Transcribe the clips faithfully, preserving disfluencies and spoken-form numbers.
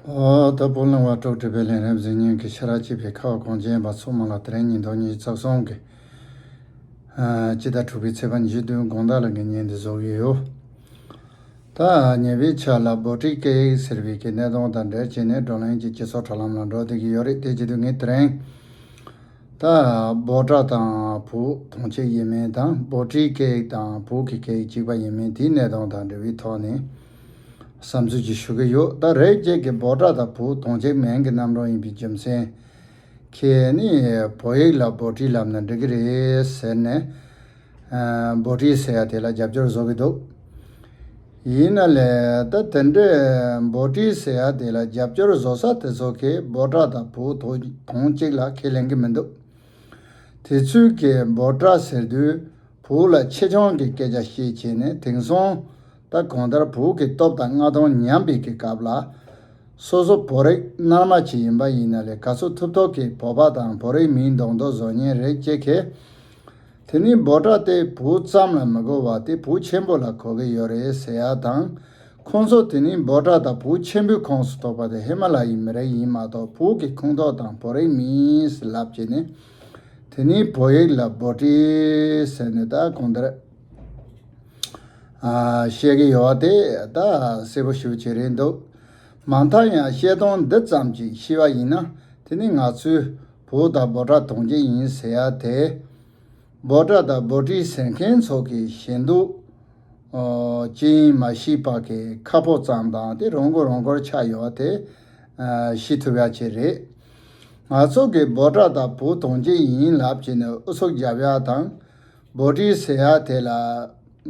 ཨོ་ད་བུ་ལང་བ་དཀྲོག་སྒྲིག་པའི་ལས་རབ་གཟིགས་ཉན་གྱི་ཤ་ར་གཅིག་པའི་ཁ་བ་གངས་ཅན་པ་ཚོ་མ་ལ་དེ་རིང་ཉིན་ཐོག་ཉི་ཤུ་རྩ་གསུམ་གྱི་ཨ་སྤྱི་ཟླ་དྲུག་པའི་ཚེས་པ་ཉི་ཤུ་བདུན་དགོང་དག་ལ་གི་ཉིན་འདི་བཟོ་གི་ཡོད། ད་ཉེ་བའི་ཆར་ལ་བྷོ་ཊི་སྐད་ཡིག་ཟེར་བའི་གི་གནད་དོན་དང་འབྲེལ་བྱས་ནས་བགྲོ་གླེང་གི་སྤྱི་ཚོགས་དྲ་ལམ་ལ་འགྲོ་བསྡད་ཀྱི་ཡོད་རེད། དེ་བྱེད་དུས་ངས་དེ་རིང་ད་བྷོ་ཊ་དང་བོད་དོན་གཅིག་ཡིན་མིན་དང་བྷོ་ཊི་སྐད་ཡིག་དང་བོད་ཀྱི་སྐད་ཡིག་གཅིག་པ་ཡིན་མིན་དེའི་གནད་དོན་དང་འབྲེལ་བའི་ཐོག་ནས་བསམ་ཚུལ་ཅིག་ཞུ་གི་ཡོད། ད་རེས་ཀྱི་བྷོ་ཊ་དང་བོད་དོན་གཅིག་མིན་གྱི་རྣམ་གྲངས་ཡིན་པའི་རྒྱུ་མཚན་གྱིས་ནི་བོད་ཡིག་ལ་བྷོ་ཊི་ལབ་ན་འགྲིག་གི་རེད་ཟེར་ནས་ཨ་བྷོ་ཊི་ཟེར་ཡ་དེ་ལ་རྒྱབ་སྐྱོར་བཟོ་གི་འདུག་ཡིན་ན་ལས་ད་དེ་འདྲའི་བྷོ་ཊི་ཟེར་ཡ་དེ་ལ་རྒྱབ་སྐྱོར་བཟོ་ས་དེ་ཚོ་གིས་བྷོ་ཊ་དང་བོད་དོན་གཅིག་ལ་ཁས་ལེན་གྱི་མི་འདུག་དེ་ཚོས་ཀྱིས་བྷོ་ཊ་ཟེར་དུས་བོད་ལ་ཆེ་ཆུང་གི་སྐད་ཆ་བཤད་བྱས་ནས་དེང་སང་ད་གང་ལྟར་བོད་ཀྱི་སྟོབས་དང་མངའ་ཐང་ཉམས་པའི་གི་སྐབས་ལ་སོ་སོ་བོད་རིགས་ནར་མ་ཅིག་ཡིན་པ་ཡིན་ན་ལས་ག་ཚོད་ཐུབ་ཐོབ་ཀྱིས་བོད་པ་དང་བོད་རིགས་མིང་འདོགས་འདོགས་བཟོ་མཁན་རེད་ཅེས་ཁེ། དེ་ནི་བྷོ་ཊ་དེ་བོད་ཙམ་ལ་མི་གོ་བ་དེ་བོད་ཆེན་པོ་ལ་གོ་གི་ཡོད་རེད་ཟེར་ཡ་དང་། ཁོང་ཚོ་དེ་ནི་བྷོ་ཊ་དང་བོད་ཆེན་པོའི་ཁོངས་སུ་གཏོགས་པ་དེ་ཧི་མ་ལ་ཡའི་མི་རིགས་ཡིན་མ་གཏོགས་བོད་ཀྱི་ཁོངས་གཏོགས་དང་བོད་རིགས་མིན་ཟེར་ལབ་བྱས་ནས། དེ་ནི་བོད་ཡིག་ལ་བྷོ་ཊི་ཟེར་ནས་ད་གང་ལྟར་ཨ་བཤད་ཀྱི་ཡོད་པ་དེ་ད་གསལ་པོ་ཞེ་པོ་ཅིག་རེད་འདུག་མ་མཐའ་ཡང་བཤད་སྟངས་འདི་ཙམ་ཅིག་ཤེས་པ་ཡིན་ན་དེ་ནི་ང་ཚོས་བོད་དང་བྷོ་ཊ་དོན་གཅིག་ཡིན་ཟེར་ཡ་དེ། བྷོ་ཊ་དང་བྷོ་ཊི་ཟེར་མཁན་ཚོ་གི་ཞེ་འདོད་ཨོ་ཅི་ཡིན་མ་ཤེས་པ་གི་ཁ་ཕོ་ཙམ་དང་དེ་རང་མགོ་རང་མགོར་ཆགས་ཡོད་པ་དེ་ཨ་ཤེས་ཐུབ་ཡ་ཅིག་རེད། ང་ཚོ་གི་བྷོ་ཊ་དང་བོད་དོན་གཅིག་ཡིན་ལབ་བྱས་ནས་ཨུ་ཚུགས་རྒྱབ་ཡ་དང་། བྷོ་ཊི་ཟེར་ཡ་དེ་ལ་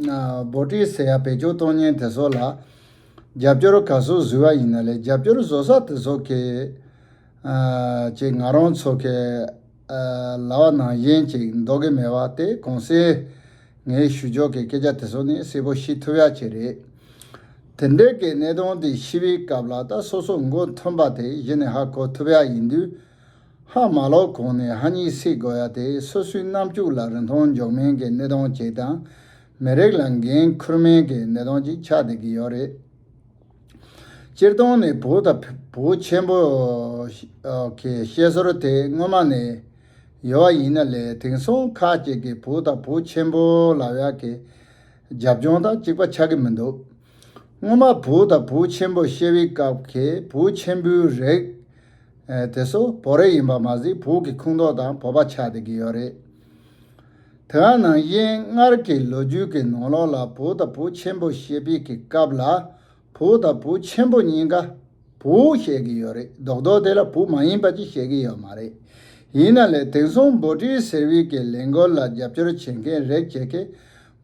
ཨ་བྷོ་ཊི་ཟེར་ཡ་བེད་སྤྱོད་གཏོང་མཁན་དེ་ཚོ་ལ་རྒྱབ་སྐྱོར་ག་ཚོད་བཟོས་པ་ཡིན་ན་ལས་རྒྱབ་སྐྱོར་བཟོ་ས་དེ་ཚོ་གི་ཨ་ཅིག་ང་རང་ཚོ་གི་ཨ་ལབ་པ་ནང་བཞིན་ཅིག་འདོགས་ཀྱི་མེད་པ་དེ་གོང་གསལ་ངས་ཞུ་ཕྱོགས་ཀྱི་སྐད་ཆ་དེ་ཚོ་ནི་གསལ་པོ་ཤེས་ཐུབ་ཡ་ཅིག་རེད། དེ་འདྲའི་གི་གནད་དོན་དེ་ཤེས་པའི་སྐབས་ལ་ད་སོ་སོ་མགོ་འཐོམས་པ་དེ་གཞི་ནས་ཧ་གོ་ཐུབ་ཡ་ཡིན་དུས། ཧ་མ་ལོག་གོང་ནས་ཧ་ཉིག་སེ་དགོས་ཡ་དེ་སོ་སོའི་རྣམ་ཅོག་ལ་རིན་ཐང་འཇོག་མིན་གྱི་གནད་དོན་ཅིག་དང་། མི་རིགས་ལ་འགན་འཁུར་མིན་གྱི་གནད་དོན་ཅིག་ཆགས་བསྡད་ཀྱི་ཡོད་རེད། སྤྱིར་བཏང་ནས་བོད་དང་བོད་ཆེན་པོ་གི་བཤད་སྲོལ་དེ་སྔོན་མ་ནས་ཡོད་པ་ཡིན་ན་ལས་དེང་སང་ཁག་ཅིག་གིས་བོད་དང་བོད་ཆེན་པོ་ལབ་ཡག་གི་རྒྱབ་ལྗོངས་དང་གཅིག་པ་ཆགས་ཀྱི་མི་འདུག་སྔོན་མ་བོད་དང་བོད་ཆེན་པོ་བཤད་པའི་སྐབས་ཀྱི་བོད་ཆེན་པོའི་རིགས་དེ་ཚོ་བོད་རིགས་ཡིན་པ་མ་ཟད་བོད་ཀྱི་ཁོངས་གཏོགས་དང་བོད་པ་ཆགས་བསྡད་ཀྱི་ཡོད་རེད། དེ་ག་ནང་བཞིན་སྔར་གྱི་ལོ་རྒྱུས་ཀྱི་ནང་ལོགས་ལ་བོད་དང་བོད་ཆེན་པོ་བཤད་པའི་གི་སྐབས་ལ་བོད་དང་བོད་ཆེན་པོ་གཉིས་ཀ་བོད་བཤད་ཀྱི་ཡོད་རེད། རྡོག་རྡོག་དེ་ལ་བོད་མ་ཡིན་པ་ཅིག་བཤད་ཀྱི་ཡོད་མ་རེད། ཡིན་ན་ལས་དེང་སང་བྷོ་ཊི་ཟེར་བའི་གི་ལས་འགུལ་ལ་རྒྱབ་སྐྱོར་བྱེད་མཁན་རིགས་བྱེད་མཁན་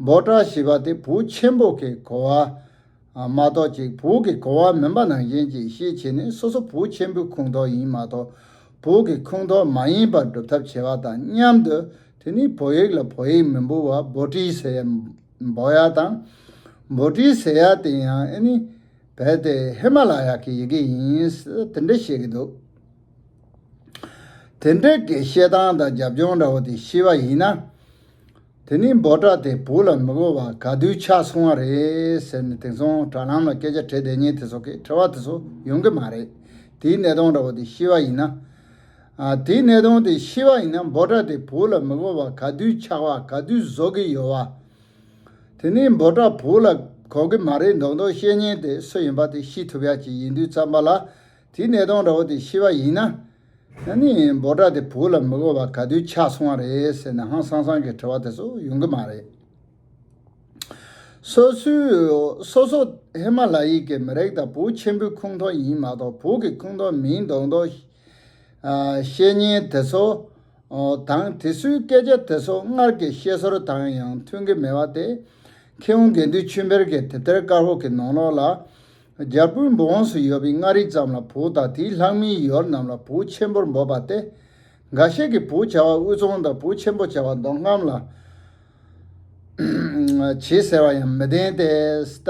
བྷོ་ཊ་ཞེས་པ་དེ་བོད་ཆེན་པོ་གི་གོ་བ་མ་གཏོགས་ཅིག་བོད་ཀྱི་གོ་བ་མིན་པ་ནང་བཞིན་ཅིག་ཤེས་བྱས་ནས་སོ་སོ་བོད་ཆེན་པོའི་ཁོངས་གཏོགས་ཡིན་མ་གཏོགས་བོད་ཀྱི་ཁོངས་གཏོགས་མ་ཡིན་པར་སྒྲུབ་ཐབས་བྱེད་པ་དང་མཉམ་དུ་དེ་ནི་བོད་ཡིག་ལ་བོད་ཡིག་མི་འབོད་པ་བྷོ་ཊི་ཟེར་ཡ་འབོད་ཡ་དང་། བྷོ་ཊི་ཟེར་ཡ་དེ་ཡང་ཨ་ནི་རྦད་དེ་ཧི་མ་ལ་ཡ་གི་ཡི་གེ་ཡིན་ཟེར་དེ་འདྲ་བཤད་ཀྱི་འདུག་དེ་འདྲ་གི་བཤད་སྟངས་དང་རྒྱབ་ལྗོངས་འདྲ་བོ་དེ་ཤེས་པ་ཡིན་ན། དེ་ནི་བྷོ་ཊ་དེ་བོད་ལ་མི་དགོས་པ་ག་དུས་ཆགས་སོང་བ་རེད་ཟེར་ནས་དེང་སང་དྲ་ལམ་ལ་སྐད་ཆ་དྲི་བསྡད་མཁན་དེ་ཚོ་གིས་དྲི་བ་དེ་ཚོ་ཡོང་གི་མ་རེད། དེའི་གནད་དོན་འདྲ་བོ་དེ་ཤེས་པ་ཡིན་ན། ཨ་དེའི་གནད་དོན་དེ་ཤེས་པ་ཡིན་ན་བྷོ་ཊ་དེ་བོད་ལ་མི་དགོས་པ་ག་དུས་ཆགས་པ་ག་དུས་བཟོ་གི་ཡོད་པ། དེ་ནས་བྷོ་ཊ་བོད་ལ་གོ་གི་མ་རེད་མདོག་མདོག་བཤད་མཁན་དེ་སུ་ཡིན་པ་དེ་ཤེས་ཐུབ་ཡ་ཅིག་ཡིན་དུས་ཙམ་པ་ལ། དེའི་གནད་དོན་འདྲ་བོ་དེ་ཤེས་པ་ཡིན་ན། ཨ་ནི་བྷོ་ཊ་དེ་བོད་ལ་མི་དགོས་པ་ག་དུས་ཆགས་སོང་བ་རེད་ཟེར་ནས་ཧང་སང་སང་གི་དྲི་བ་དེ་ཚོ་ཡོང་གི་མ་རེད། སོ་སོའི་སོ་སོ་ཧི་མ་ལ་ཡའི་གི་མི་རིགས་དང་བོད་ཆེན་པོའི་ཁོངས་གཏོགས་ཡིན་མ་གཏོགས་བོད་ཀྱི་ཁོངས་གཏོགས་མིན་མདོག་མདོག་ཨ་བཤད་མཁན་དེ་ཚོ་ཨོ་དང་དེ་ཚོའི་སྐད་ཆ་དེ་ཚོ་སྔར་གྱི་བཤད་སྲོལ་དང་ཡང་མཐུན་གྱི་མེད་པ་དེ། མཁས་དབང་དགེ་འདུན་ཆོས་འཕེལ་གྱི་དེབ་ཐེར་དཀར་པོ་གི་ནང་ལོགས་ལ། རྒྱལ་པོའི་འབངས་སུ་ཡོད་པའི་མངའ་རིས་ཙམ་ལ་བོད་དང་དེའི་ལྷག་མིའི་ཡུལ་རྣམས་ལ་བོད་ཆེན་པོར་འབོད་པ་སྟེ། འགའ་ཞིག་གིས་བོད་བྱ་བ་དབུས་གཙང་དང་བོད་ཆེན་པོ་བྱ་བ་མདོ་ཁམས་ལ་བྱེད་ཟེར་བ་ཡང་མི་བདེན་ཏེ། ད་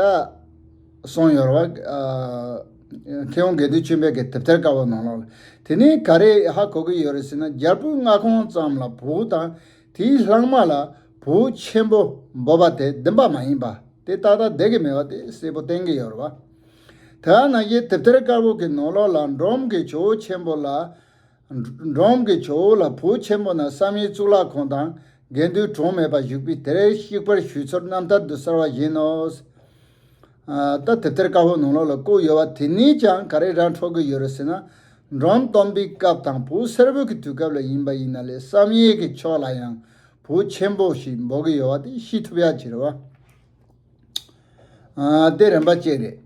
གསུངས་ཡོད་རེད་བ། མཁས་དབང་དགེ་འདུན་ཆོས་འཕེལ་གྱི་དེབ་ཐེར་དཀར་པོ་ནང་ལོགས་ལ། དེ་ནས་ག་རེ་ཧ་གོ་གི་ཡོད་རེད་ཟེར་ན་རྒྱལ་པོའི་མངའ་ཁོངས་ཙམ་ལ་བོད་དང་དེའི་ལྷག་མ་ལ་བོད་ཆེན་པོ་འབོད་པ་དེ་བདེན་པ་མ་ཡིན་པ་དེ་ཏག་ཏག་བསྡད་ཀྱི་མེད་པ་དེ་གསལ་པོ་བསྟན་གྱི་ཡོད་རེད་བ། དེ་ནང་བཞིན་དེབ་ཐེར་དཀར་པོ་གི་ནང་ལོགས་ལ་འབྲོམ་གྱི་ཇོ་བོ་ཆེན་པོ་ལ། འབྲོམ་གྱི་ཇོ་བོ་ལ་བོད་ཆེན་པོ་ན་བསམ་ཡས་གཙུག་ལག་ཁང་དང་དགེ་འདུན་གྲངས་མེད་པ་བཞུགས་པའི་དེར་གཤེགས་པར་ཞུས་ཚུལ་རྣམ་ཐར་དུ་གསལ་བ་བཞིན་ནོ། ཨ། ད་དེབ་ཐེར་དཀར་པོ་ནང་ལོགས་ལ་བཀོད་ཡོད་པ་དེ་ནས་ཀྱང་ག་རེ་ར་འཕྲོད་ཀྱི་ཡོད་རེད་ཟེར་ན། འབྲོམ་སྟོན་པའི་སྐབས་དང་བོད་སེར་པོ་གི་དུས་སྐབས་ལ་ཡིན་པ་ཡིན་ན་ལས་བསམ་ཡས་ཀྱི་ཕྱོགས་ལ་ཡང་བོད་ཆེན་པོ་ཞེས་འབོད་ཀྱི་ཡོད་པ་དེ་ཤེས་ཐུབ་ཡ་ཅིག་རེད་བ། ཨ། དེ་རིམ་པ་གཅིག་རེད།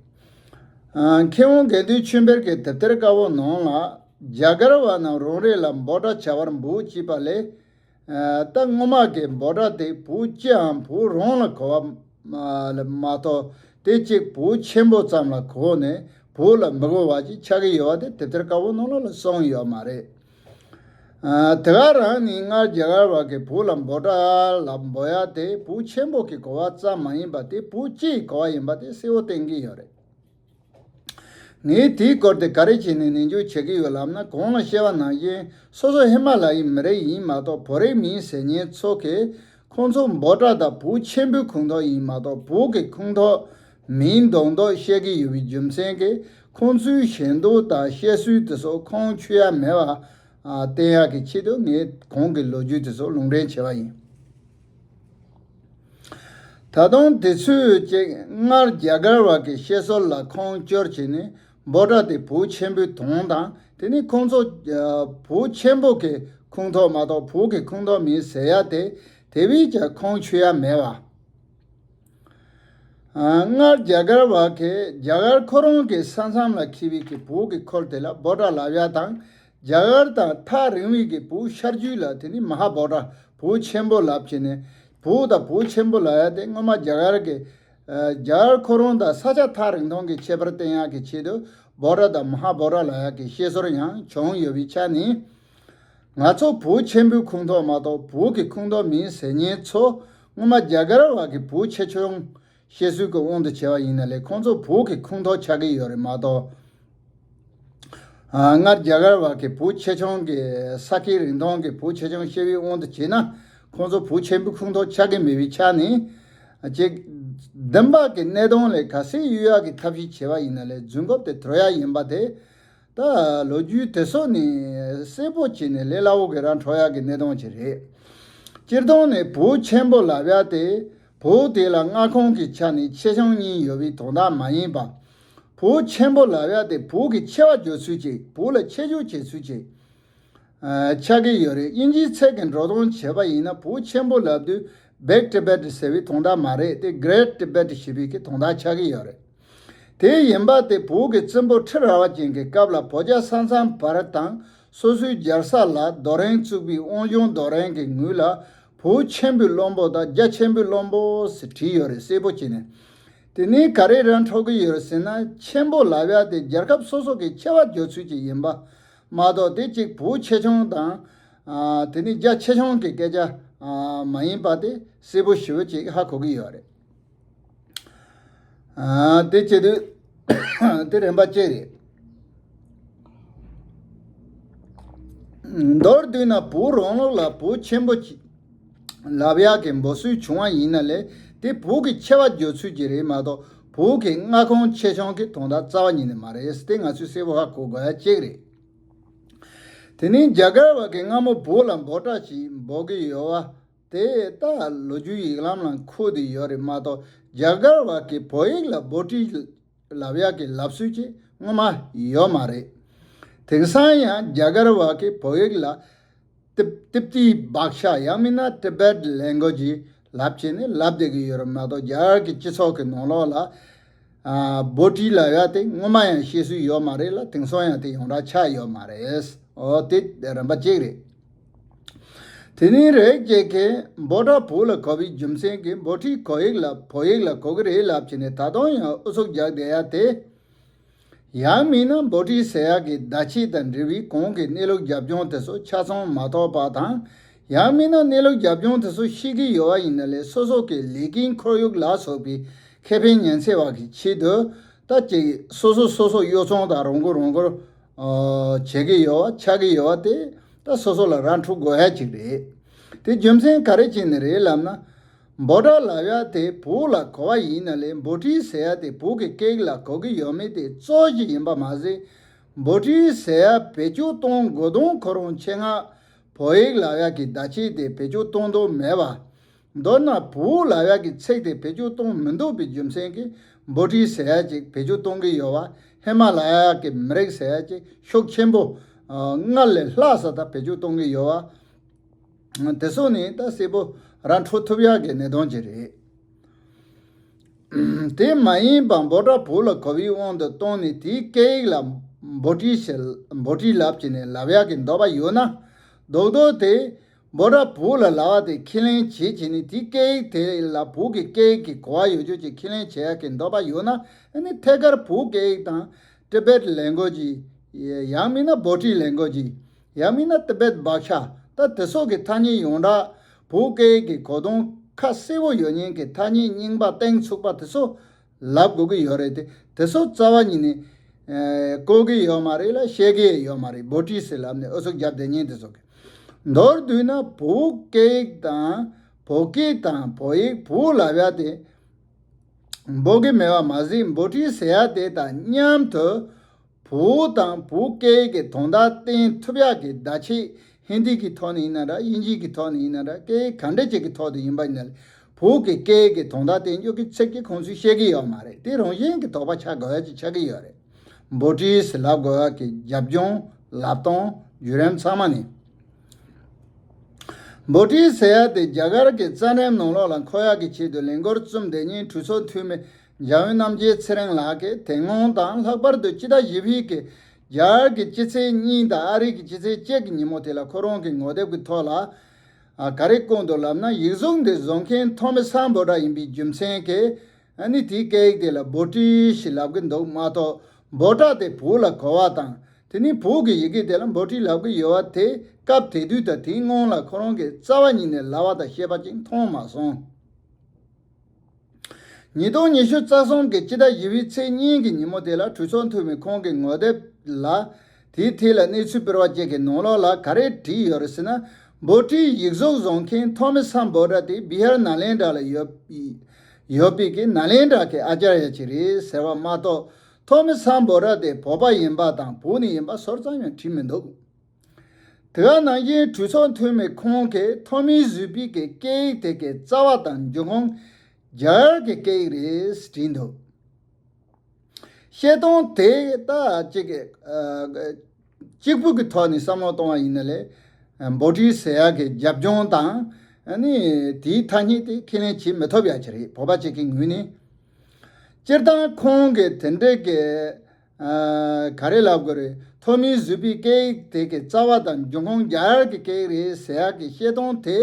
ཨ། མཁས་དབང་དགེ་འདུན་ཆོས་འཕེལ་གྱི་དེབ་ཐེར་དཀར་པོ་ནང་ལ་རྒྱ་གར་བ་རྣམས་རང་རེ་ལ་འབོད་སྒྲ་བྱ་བར་འབོད་ཅེས་པ་ལས། ཨ། ད་སྔོན་མ་གི་འབོད་སྒྲ་དེ་བོད་སྤྱིའམ་བོད་རང་ལ་གོ་བ་མ་ལ་མ་གཏོགས་དེ་གཅིག་བོད་ཆེན་པོ་ཙམ་ལ་གོ་ནས་བོད་ལ་མི་གོ་བ་ཅིག་ཆགས་ཀྱི་ཡོད་པ་དེ་དེབ་ཐེར་དཀར་པོ་ནང་ལ་གསུངས་ཡོད་མ་རེད། ཨ། དེ་ག་རང་ནི་སྔར་རྒྱ་གར་བ་གི་བོད་ལ་འབོད་སྒྲ་ལ་འབོད་ཡ་དེ་བོད་ཆེན་པོ་གི་གོ་བ་ཙམ་མ་ཡིན་པ་དེ་བོད་སྤྱིའི་གོ་བ་ཡིན་པ་དེ་གསལ་བོ་བསྟན་གྱི་ཡོད་རེད། ངས་དེའི་སྐོར་དེ་ག་རེ་བྱས་ནས་ནན་བརྗོད་བྱེད་ཀྱི་ཡོད་ལབ་ན། གོང་ལ་བཤད་པ་ནང་བཞིན་སོ་སོ་ཧི་མ་ལ་ཡའི་མི་རིགས་ཡིན་མ་གཏོགས་བོད་རིགས་མིན་ཟེར་མཁན་ཚོ་གིས་ཁོང་ཚོ་འབོད་སྒྲ་དང་བོད་ཆེན་པོའི་ཁོངས་གཏོགས་ཡིན་མ་གཏོགས་བོད་ཀྱི་ཁོངས་གཏོགས་མིན་མདོག་མདོག་བཤད་ཀྱི་ཡོད་པའི་རྒྱུ་མཚན་གྱིས་ཁོང་ཚོའི་ཞེན་ལྡོག་དང་བཤད་སྲོལ་དེ་ཚོ་ཁུངས་འཁྱོལ་ཡ་མེད་པ། ཨ། བསྟན་ཡག་གི་ཆེད་དུ་ངས་གོང་གི་ལོ་རྒྱུས་དེ་ཚོ་ལུང་འདྲེན་བྱས་པ་ཡིན། ད་དུང་དེ་ཚོས་ཅིག་སྔར་རྒྱ་གར་བ་གི་བཤད་སྲོལ་ལ་ཁུངས་སྐྱོར་བྱས་ནས་འབོད་སྒྲ་དེ་བོད་ཆེན་པོའི་དོན་དང་། དེ་ནི་ཁོང་ཚོ་ཨ། བོད་ཆེན་པོ་གི་ཁོངས་གཏོགས་མ་གཏོགས་བོད་ཀྱི་ཁོངས་གཏོགས་མིན་ཟེར་ཡ་དེ་དེ་བས་ཀྱང་ཁུངས་འཁྱོལ་ཡ་མེད་པ། ཨ། སྔར་རྒྱ་གར་བ་གིས་རྒྱ་གར་ཁོ་རང་གི་ས་མཚམས་ལ་འཁེལ་བའི་གི་བོད་ཀྱི་ཁུལ་དེ་ལ་འབོད་སྒྲ་ལབ་ཡ་དང་། རྒྱ་གར་དང་ཐག་རིང་བའི་གི་བོད་ཤར་རྒྱུད་ལ་དེ་ནི་མ་ཧཱ་འབོད་སྒྲ་བོད་ཆེན་པོ་ལབ་བྱས་ནས། བོད་དང་བོད་ཆེན་པོ་ལབ་ཡ་དེ་སྔོན་མ་རྒྱ་གར་གྱི། ཨ། རྒྱ་གར་ཁོ་རང་དང་ས་ཆ་ཐག་རིང་ཐུང་གི་ཁྱད་པར་བསྟན་ཡག་གི་ཆེད་དུ་འབོད་སྒྲ་དང་མ་ཧཱ་འབོད་སྒྲ་ལབ་ཡག་གི་བཤད་སྲོལ་ཡང་བྱུང་ཡོད་པའི་ཆ་ནས། ང་ཚོ་བོད་ཆེན་པོའི་ཁོངས་གཏོགས་མ་གཏོགས་བོད་ཀྱི་ཁོངས་གཏོགས་མིན་ཟེར་མཁན་ཚོ་སྔོན་མ་རྒྱ་གར་བ་གི་བོད་ཆེ་ཆུང་བཤད་སྲོལ་གྱི་དབང་དུ་བྱས་པ་ཡིན་ན་ལས་ཁོང་ཚོ་བོད་ཀྱི་ཁོངས་གཏོགས་ཆགས་ཀྱི་ཡོད་རེད་མ་གཏོགས། ཨ། སྔར་རྒྱ་གར་བ་གི་བོད་ཆེ་ཆུང་གི་ས་ཁུལ་རིང་ཐུང་གི་བོད་ཆེ་ཆུང་བཤད་པའི་དབང་དུ་བྱས་ན་ཁོང་ཚོ་བོད་ཆེན་པོའི་ཁོངས་གཏོགས་ཆགས་ཀྱི་མེད་པའི་ཆ་ནས། ཅིག་བདེན་པ་གི་གནད་དོན་ལས་ག་ཚད་གཡོལ་ཡག་གི་ཐབས་ཤེས་བྱས་པ་ཡིན་ན་ལས་རྫུན་རྐུབ་དེ་དོར་ཡག་ཡིན་པ་དེ། ད་ལོ་རྒྱུས་དེ་ཚོ་ནི་གསལ་པོ་བྱས་ནས་ལས་སླ་བོ་གི་ར་འཕྲོད་ཡག་གི་གནད་དོན་ཅིག་རེད། སྤྱིར་བཏང་ནས་བོད་ཆེན་པོ་ལབ་ཡག་དེ་བོད་དེ་ལ་མངའ་ཁོངས་ཀྱི་ཆ་ནས་ཆེ་ཆུང་གཉིས་ཡོད་པའི་དོན་དག་མ་ཡིན་པ། བོད་ཆེན་པོ་ལབ་ཡག་དེ་བོད་ཀྱི་ཆེ་བ་བརྗོད་ཚུལ་ཅིག་བོད་ལ་ཆེ་ཆུང་བྱེད་ཚུལ་ཅིག་ཨ། ཆགས་ཀྱི་ཡོད་རེད། དབྱིན་ཇིའི་ཚིག་གི་འགྲོ་སྟངས་བྱས་པ་ཡིན་ན་བོད་ཆེན་པོ་ལབ་དུས་Big Tibet ཟེར་བའི་དོན་དག་མ་རེད་དེ། Great Tibet ཞེས་པའི་གི་དོན་དག་ཆགས་ཀྱི་ཡོད་རེད། དེ་ཡིན་པ་དེ་བོད་ཀྱི་བཙན་པོ་ཁྲི་རལ་པ་ཅན་གྱི་སྐབས་ལ་བོད་རྒྱ་ས་མཚམས་བར་དང་སོ་སོའི་རྒྱལ་ས་ལ་རྡོ་རིང་བཙུགས་པའི་དབང་སྦྱོང་རྡོ་རིང་གི་ངོས་ལ་བོད་ཆེན་པོའི་བློན་པོ་དང་རྒྱ་ཆེན་པོའི་བློན་པོ་ཟེར་བྲིས་ཡོད་རེད། གསལ་པོ་བྱས་ནས། དེ་ནས་ག་རེ་ར་འཕྲོད་ཀྱི་ཡོད་རེད་ཟེར་ན། ཆེན་པོ་ལབ་ཡག་དེ་རྒྱལ་ཁབ་སོ་སོ་གི་ཆེ་བ་བརྗོད་ཚུལ་ཅིག་ཡིན་པ་མ་གཏོགས་དེ་གཅིག་བོད་ཆེ་ཆུང་དང་། ཨ། དེ་ནས་རྒྱ་ཆེ་ཆུང་གི་སྐད་ཆ། ཨ། མ་ཡིན་པ་དེ་གསལ་པོ་ཞེ་པོ་ཅིག་ཧ་གོ་གི་ཡོད་རེད། ཨ། དེ་བྱེད་དུས་དེ་རིམ་པ་བཅས་རེད། མདོར་བསྡུས་ན་བོད་རང་ལུགས་ལ་བོད་ཆེན་པོ་ཅིག་ལབ་ཡག་གི་འབོད་སྲོལ་བྱུང་བ་ཡིན་ན་ལས་དེ་བོད་ཀྱི་ཆེ་བ་བརྗོད་ཚུལ་ཅིག་རེད་མ་གཏོགས་བོད་ཀྱི་མངའ་ཁོངས་ཆེ་ཆུང་གི་དོན་དག་རྩ་བ་ཉིད་ནས་མ་རེད། དེ་ང་ཚོས་གསལ་པོ་ཧ་གོ་དགོས་ཡ་གཅིག་རེད། དེ་ནས་རྒྱ་གར་བ་གི་སྔ་མོ་བོད་ལ་འབོད་སྒྲ་ཞིག་འབོད་ཀྱི་ཡོད་པ་དེ་ད་ལོ་རྒྱུས་ཡིག་ལམ་ལ་འཁོད་དེ་ཡོད་རེད་མ་གཏོགས། རྒྱ་གར་བ་གི་བོད་ཡིག་ལ་བྷོ་ཊི་ལབ་ཡག་གི་ལབ་སྲོལ་ཅིག་སྔོན་མ་ཡོད་མ་རེད། དེང་སང་ཡང་རྒྱ་གར་བ་གི་བོད་ཡིག་ལ་ཏི་ཏི་པི་ཏི་བྷ་ཤ་ཡང་མིན་ན་Tibet language ལབ་བྱས་ནས་ལབ་བསྡད་ཀྱི་ཡོད་རེད་མ་གཏོགས། རྒྱ་གར་གྱི་སྤྱི་ཚོགས་ཀྱི་ནང་ལོགས་ལ། ཨ། བྷོ་ཊི་ལབ་ཡག་དེ་སྔོན་མ་ཡང་བཤད་སྲོལ་ཡོད་མ་རེད་ལ། དེང་སང་ཡང་དེ་ཡོངས་གྲགས་ཆགས་ཡོད་མ་རེད། འོ་དེ་རིམ་པ་གཅིག་རེད། དེ་ནས་རེ་ཞིག་གིས་འབོད་སྒྲ་བོད་ལ་གོ་བའི་རྒྱུ་མཚན་གྱིས་བྷོ་ཊི་བོད་ཡིག་ལ་བོད་ཡིག་ལ་གོ་གི་རེད་ལབ་བྱས་ནས་ད་དུང་ཡང་ཨུ་ཚུགས་རྒྱག་བསྡད་ཡག་དེ། ཡང་མིན་ན་བྷོ་ཊི་ཟེར་ཡག་གི་བརྡ་ཆད་དང་འབྲེལ་བའི་གོང་གི་གནས་ལུགས་རྒྱབ་ལྗོངས་དེ་ཚོ་ཆ་ཚང་མ་ཐོབ་པ་དང་། ཡང་མིན་ན་གནས་ལུགས་རྒྱབ་ལྗོངས་དེ་ཚོ་ཤེས་ཀྱི་ཡོད་པ་ཡིན་ན་ལས་སོ་སོ་གི་ལས་ཀའི་ཁོར་ཡུག་ལ་སོགས་པའི་ཁེ་ཕན་ཉེན་སེལ་བ་གི་ཆེད་དུ། ད་ཅིག་སོ་སོ་སོ་སོ་གཡོ་ཚོང་དང་རང་མགོ་རང་མགོར་ཨ་བྱེད་ཀྱི་ཡོད་པ་ཆགས་ཀྱི་ཡོད་པ་དེ་ད་སོ་སོ་ལ་ར་འཕྲོད་དགོས་ཡ་ཅིག་རེད། དེ་རྒྱུ་མཚན་ག་རེ་བྱས་ནས་རེད་ལབ་ན། འབོད་སྒྲ་ལབ་ཡ་དེ་བོད་ལ་གོ་བ་ཡིན་ན་ལས་འབོད་ཁྲིད་ཟེར་ཡ་དེ་བོད་ཀྱི་སྐད་ཡིག་ལ་གོ་གི་ཡོད་མེད་དེ་གཙོ་ཆེ་ཡིན་པ་མ་ཟད། འབོད་ཁྲིད་ཟེར་ཡ་བེད་སྤྱོད་གཏོང་དགོས་དོན་ཁོ་རང་ཆེད་མངགས་བོད་ཡིག་ལབ་ཡ་གི་བརྡ་ཆད་དེ་བེད་སྤྱོད་གཏོང་འདོད་མེད་པ། མདོར་ན་བོད་ལབ་ཡ་གི་ཚིག་དེ་བེད་སྤྱོད་གཏོང་མི་འདོད་པའི་རྒྱུ་མཚན་གྱིས་འབོད་ཁྲིད་ཟེར་ཡ་ཅིག་བེད་སྤྱོད་གཏོང་གི་ཡོད་པ། ཧི་མ་ལ་ཡ་གི་མི་རིགས་ཟེར་ཡ་ཅིག་ཤུགས་ཆེན་པོ་ཨ་སྔར་ལས་ལྷག་ས་ད་བེད་སྤྱོད་གཏོང་གི་ཡོད་པ། དེ་ཚོ་ནི་ད་གསལ་པོ་ར་འཕྲོད་ཐུབ་ཡག་གི་གནད་དོན་ཅིག་རེད། དེ་མ་ཡིན་པར་འབོད་སྒྲ་བོད་ལ་གོ་བའི་དབང་དུ་བཏང་ནས་དེའི་སྐད་ཡིག་ལ་འབོད་ཁྲིད་ཞེས་འབོད་ཁྲིད་ལབ་ཀྱི་ནས་ལབ་ཡག་གི་འདོད་པ་ཡོད་ན། རྡོག་རྡོག་དེ་འབོད་སྒྲ་བོད་ལ་ལབ་པ་དེ་ཁས་ལེན་བྱེད་ཀྱི་ནས་དེའི་སྐད་ཡིག་དེ་ལ་བོད་ཀྱི་སྐད་ཡིག་གི་གོ་བ་ཡོད་རྒྱུ་ཅིག་ཁས་ལེན་བྱེད་ཡག་གི་འདོད་པ་ཡོད་ན། ཨ་ནི་ཐད་ཀར་བོད་སྐད་ཡིག་དང་ཏི་བེད་ལེང་གོ་ཇི། ཡང་མིན་ན་འབོད་ཁྲིད་ལེང་གོ་ཇི། ཡང་མིན་ན་ཏི་བེད་བྷ་ཤ། ད་དེ་སོགས་ཀྱི་ཐ་སྙད་ཡོངས་གྲགས་བོད་སྐད་ཀྱི་གོ་དོན་ཁ་གསལ་བོ་ཡོད་མཁན་གྱི་ཐ་སྙད་རྙིང་པ་གཏན་ཚུགས་པ་དེ་ཚོ་ལབ་དགོས་ཀྱི་ཡོད་རེད་དེ། དེ་ཚོ་རྩ་བ་ཉིད་ནས་ཨེ་གོ་གི་ཡོད་མ་རེད་ལ་ཤེས་ཀྱི་ཡོད་མ་རེད། འབོད་ཁྲིད་ཟེར་ལབ་ནས་ཨུ་ཚུགས་རྒྱབ་བསྡད་མཁན་དེ་ཚོ་གི། མདོར་བསྡུས་ན་བོད་སྐད་ཡིག་དང་བོད་སྐད་དང་བོད་ཡིག་བོད་ལབ་ཡ་དེ་འབོད་ཀྱི་མེད་པ་མ་ཟད། འབོད་ཁྲིད་ཟེར་ཡ་དེ་དང་མཉམ་དུ་བོད་དང་བོད་སྐད་ཀྱི་དོན་དག་བསྟན་ཐུབ་ཡག་གི་བརྡ་ཆད་ཧིན་དི་གི་ཐོག་ནས་ཡིན་ན་འདྲ། དབྱིན་ཇི་གི་ཐོག་ནས་ཡིན་ན་འདྲ། སྐད་ཡིག་ག་འདྲ་ཅིག་གི་ཐོག་ཏུ་ཡིན་པ་ཡིན་ན་ལས་བོད་ཀྱི་སྐད་ཡིག་གི་དོན་དག་བསྟན་རྒྱུ་གི་ཚིག་གི་ཁོང་ཚོས་ཤེས་ཀྱི་ཡོད་མ་རེད། དེ་རང་བཞིན་གྱི་དོགས་པ་ཆགས་དགོས་ཡ་ཅིག་ཆགས་ཀྱི་ཡོད་རེད། འབོད་ཁྲིད་ཟེར་ལབ་དགོས་ཡ་གི་རྒྱབ་ལྗོངས་ལབ་སྟངས་བརྒྱུད་རིམ་ཚང་མ་ནས། འབོད་ཁྲིད་ཟེར་ཡ་དེ་རྒྱ་གར་གྱི་རྩ་ཁྲིམས་ནང་ལོགས་ལ་འཁོད་ཡག་གི་ཆེད་དུ་ལས་འགུལ་བརྩམས་བསྡད་མཁན་གྲོས་ཚོགས་འཐུས་མི་འཇམ་དབྱངས་རྣམ་རྒྱལ་ཚེ་རིང་ལགས་ཀྱིས་དེ་སྔོན་དང་ལྷག་པར་དུ་སྤྱི་ཟླ་བཞི་པའི་གི་རྒྱ་གར་གྱི་སྤྱི་ཚེས་གཉིས་དང་ཨ་རི་གི་སྤྱི་ཚེས་གཅིག་གི་ཉིན་མོ་དེ་ལ་ཁོ་རང་གི་ངོ་དེབ་ཀྱི་ཐོག་ལ་ཨ་ག་རེ་བཀོད་འདུག་ལབ་ན། ཡིག་གཟུགས་འདི་བཟོ་མཁན་ཐོ་མི་སམ་བྷོ་ཊ་ཡིན་པའི་རྒྱུ་མཚན་གྱིས། ཨ་ནི་དེའི་སྐད་ཡིག་དེ་ལ་འབོད་ཁྲིད་ཞེས་ལབ་ཀྱི་འདུག་མ་གཏོགས་བྷོ་ཊ་དེ་བོད་ལ་གོ་བ་དང་། དེ་ནི་བོད་ཀྱི་ཡི་གེ་དེ་ལ་འབོད་ཁྲིད་ལབ་ཀྱི་ཡོད་པ་དེ་སྐབས་དེ་དུས་དང་དེའི་སྔོན་ལ་ཁོ་རང་གིས་རྩ་བ་ཉིད་ནས་ལབ་པ་དང་བཤད་པ་ཅིག་མཐོང་མ་སོང་། ཉིས་སྟོང་ཉི་ཤུ་རྩ་གསུམ་གྱི་སྤྱི་ཟླ་བཞི་པའི་ཚེས་གཉིས་ཀྱི་ཉིན་མོ་དེ་ལ་གྲོས་ཚོགས་འཐུས་མི་ཁོང་གི་ངོ་དེབ་ལ། དེའི་ཐད་ལ་གནས་ཚུལ་སྤེལ་བ་བཅས་ཀྱི་ནང་ལོགས་ལ་ག་རེ་བྲིས་ཡོད་རེད་ཟེར་ན། འབོད་ཁྲིད་ཡིག་གཟུགས་བཟོ་མཁན་ཐོ་མི་སམ་བྷོ་ཊ་དེ་བི་ཧར་ནཱ་ལེནྡྲ་ལ་ཡོད་ཡོད་པའི་གི་ནཱ་ལེནྡྲ་གི་ཨ་ཅར་ཡ་ཅིག་རེད་ཟེར་བ་མ་གཏོགས། ཐོ་མི་སམ་བྷོ་ཊ་དེ་བོད་པ་ཡིན་པ་དང་བོད་ནས་ཡིན་པ་ཟུར་ཙམ་ཡང་བྲིས་མི་འདུག་དེ་ག་ནང་བཞིན་གྲོས་ཚོགས་འཐུས་མི་ཁོང་གིས་ཐོ་མིས་བཟོས་པའི་གི་སྐད་ཡིག་དེ་གི་རྩ་བ་དང་འབྱུང་ཁུངས་རྒྱ་གར་གྱི་སྐད་ཡིག་རེད་བྲིས་འདུག་བཤད་སྟངས་དེ་ད་ཅིག་གི་ཨ་གཅིག་པུ་གི་ཐོག་ནས་བསམ་བློ་གཏོང་བ་ཡིན་ན་ལས། འབོད་ཁྲིད་ཟེར་ཡག་གི་རྒྱབ་ལྗོངས་དང་། ཨ་ནི་དེའི་ཐ་སྙད་དེ་ཁས་ལེན་བྱེད་མི་ཐུབ་ཡག་ཅིག་རེད། བོད་པ་ཅིག་གི་ངོས་ནས། སྤྱིར་བཏང་ཁོང་གིས་དེ་འདྲའི་གི་ཨ་ག་རེ་ལབ་དགོས་རེད། ཐོ་མིས་བཟོས་པའི་སྐད་ཡིག་དེ་གི་རྩ་བ་དང་འབྱུང་ཁུངས་རྒྱ་གར་གྱི་སྐད་ཡིག་རེད་ཟེར་ཡག་གི་བཤད་སྟངས་དེ་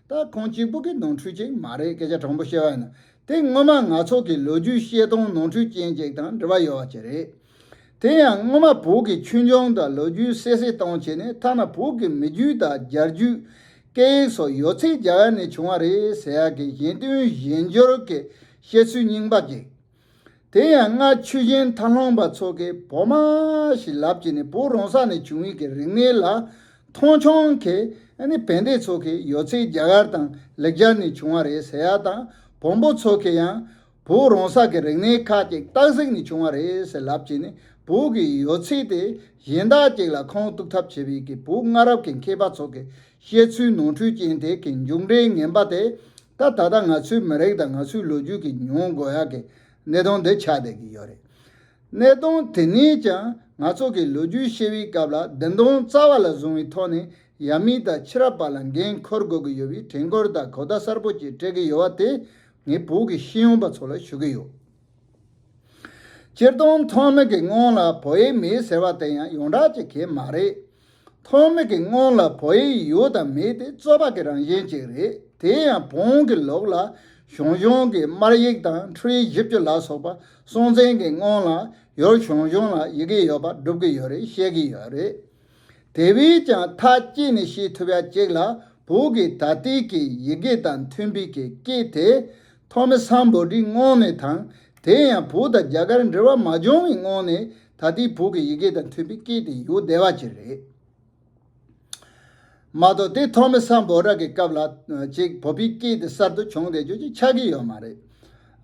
ད་ཁོང་གཅིག་པུ་གི་ནོར་འཁྲུལ་ཅིག་མ་རེད། སྐད་ཆ་དྲང་པོ་བཤད་པ་ཡིན་ན། དེ་སྔོན་མ་ང་ཚོ་གི་ལོ་རྒྱུས་བཤད་སྟངས་ནོར་འཁྲུལ་ཅན་ཅིག་དང་འབྲེལ་བ་ཡོད་པ་ཅིག་རེད། དེ་ཡང་སྔོན་མ་བོད་ཀྱི་ཆོས་འབྱུང་དང་ལོ་རྒྱུས་གསལ་བཤད་གཏོང་བྱས་ནས། ཐ་ན་བོད་ཀྱི་མི་རྒྱུད་དང་རྒྱལ་རྒྱུད། སྐད་ཡིག་སོགས་ཡོད་ཚད་རྒྱ་གར་ནས་བྱུང་བ་རེད་ཟེར་ཡག་གི་གཞན་དོན་གཞན་འབྱོར་གྱི་བཤད་ཚུལ་རྙིང་པ་ཅིག་དེ་ཡང་སྔ་ཆོས་གཞན་མཐའ་ལྷུང་པ་ཚོ་གིས་བོད་མ་ཞེས་ལབ་བྱས་ནས་བོད་རང་ས་ནས་བྱུང་བའི་གི་རིག་གནས་ལ་མཐོང་ཆུང་གིས། ཨ་ནི་བན་དེ་ཚོ་གིས་ཡོད་ཚད་རྒྱ་གར་དང་ལེགས་སྦྱར་ནས་བྱུང་བ་རེད་ཟེར་ཡག་དང་། བོན་པོ་ཚོ་གིས་ཡང་བོད་རང་ས་གི་རིག་གནས་ཁག་ཅིག་སྟག་གཟིག་ནས་བྱུང་བ་རེད་ཟེར་ལབ་བྱས་ནས། བོད་ཀྱི་ཡོད་ཚད་དེ་གཞན་དག་ཅིག་ལ་ཁུངས་གཏུག་ཐབས་བྱེད་པའི་གི་བོད་སྔ་རབས་ཀྱི་མཁས་པ་ཚོ་གི་བཤད་ཚུལ་ནོར་འཁྲུལ་ཅན་དེ་གི་མཇུག་འབྲས་ངན་པ་དེ། ད་ད་ལྟ་ང་ཚོའི་མི་རིགས་དང་ང་ཚོའི་ལོ་རྒྱུས་ཀྱིས་མྱོང་དགོས་ཡག་གི་གནད་དོན་འདི་ཆགས་བསྡད་ཀྱི་ཡོད་རེད། གནད་དོན་དེ་ནས་ཀྱང་ང་ཚོ་གི་ལོ་རྒྱུས་ཤེས་པའི་སྐབས་ལ་བདེན་དོན་རྩ་བ་ལ་བཟུང་བའི་ཐོག་ནས་ཡབ་མེས་དང་ཕྱི་རབས་པ་ལ་འགན་འཁུར་དགོས་ཀྱི་ཡོད་པའི་དྲན་སྐུལ་དང་གོ་བརྡ་གསལ་པོ་ཅིག་སྤྲད་ཀྱི་ཡོད་པ་དེ་ངས་བོད་ཀྱི་ཤེས་ཡོན་པ་ཚོ་ལ་ཞུ་གི་ཡོད། སྤྱིར་བཏང་ཐོག་མའི་གི་སྔོན་ལ་བོད་ཡིག་མེད་ཟེར་བ་དེ་ཡང་ཡོངས་གྲགས་ཅིག་གི་མ་རེད། ཐོག་མའི་གི་སྔོན་ལ་བོད་ཡིག་ཡོད་དང་མེད་དེ་རྩོད་པ་གི་རང་བཞིན་ཅིག་རེད། དེ་ཡང་བོན་གྱི་ལུགས་ལ་ཞང་ཞུང་གི་སྨར་ཡིག་དང་འཕྲུལ་ཡིག་བཞི་བཅུ་ལ་སོགས་པ་སྲོང་བཙན་གྱི་སྔོན་ལ་ཡུལ་ཞང་ཞུང་ལ་ཡི་གེ་ཡོད་པ་སྒྲུབ་ཀྱི་ཡོད་རེད། བཤད་ཀྱི་ཡོད་རེད། དེ་བས་ཀྱང་མཐའ་དཀྱིལ་ནས་བཤད་ཐུབ་ཡ་གཅིག་ལ། བོད་ཀྱི་ད་ལྟའི་གི་ཡི་གེ་དང་མཐུན་པའི་གི་སྐད་དེ་ཐོག་མའི་སམ་བྷོ་ཊའི་སྔོན་ནས་དང་། དེ་ཡང་བོད་དང་རྒྱ་གར་འབྲེལ་བ་མ་བྱུང་བའི་སྔོན་ནས་ད་ལྟའི་བོད་ཀྱི་ཡི་གེ་དང་མཐུན་པའི་སྐད་དེ་ཡོད་བསྡད་པ་ཅིག་རེད། མ་གཏོགས་དེ་ཐོ་མི་ས་བྷོ་ཊ་གི་སྐབས་ལ་ཅིག་བོད་པའི་སྐད་དེ་གསར་དུ་བྱུང་བསྡད་རྒྱུ་ཅིག་ཆགས་ཀྱི་ཡོད་མ་རེད།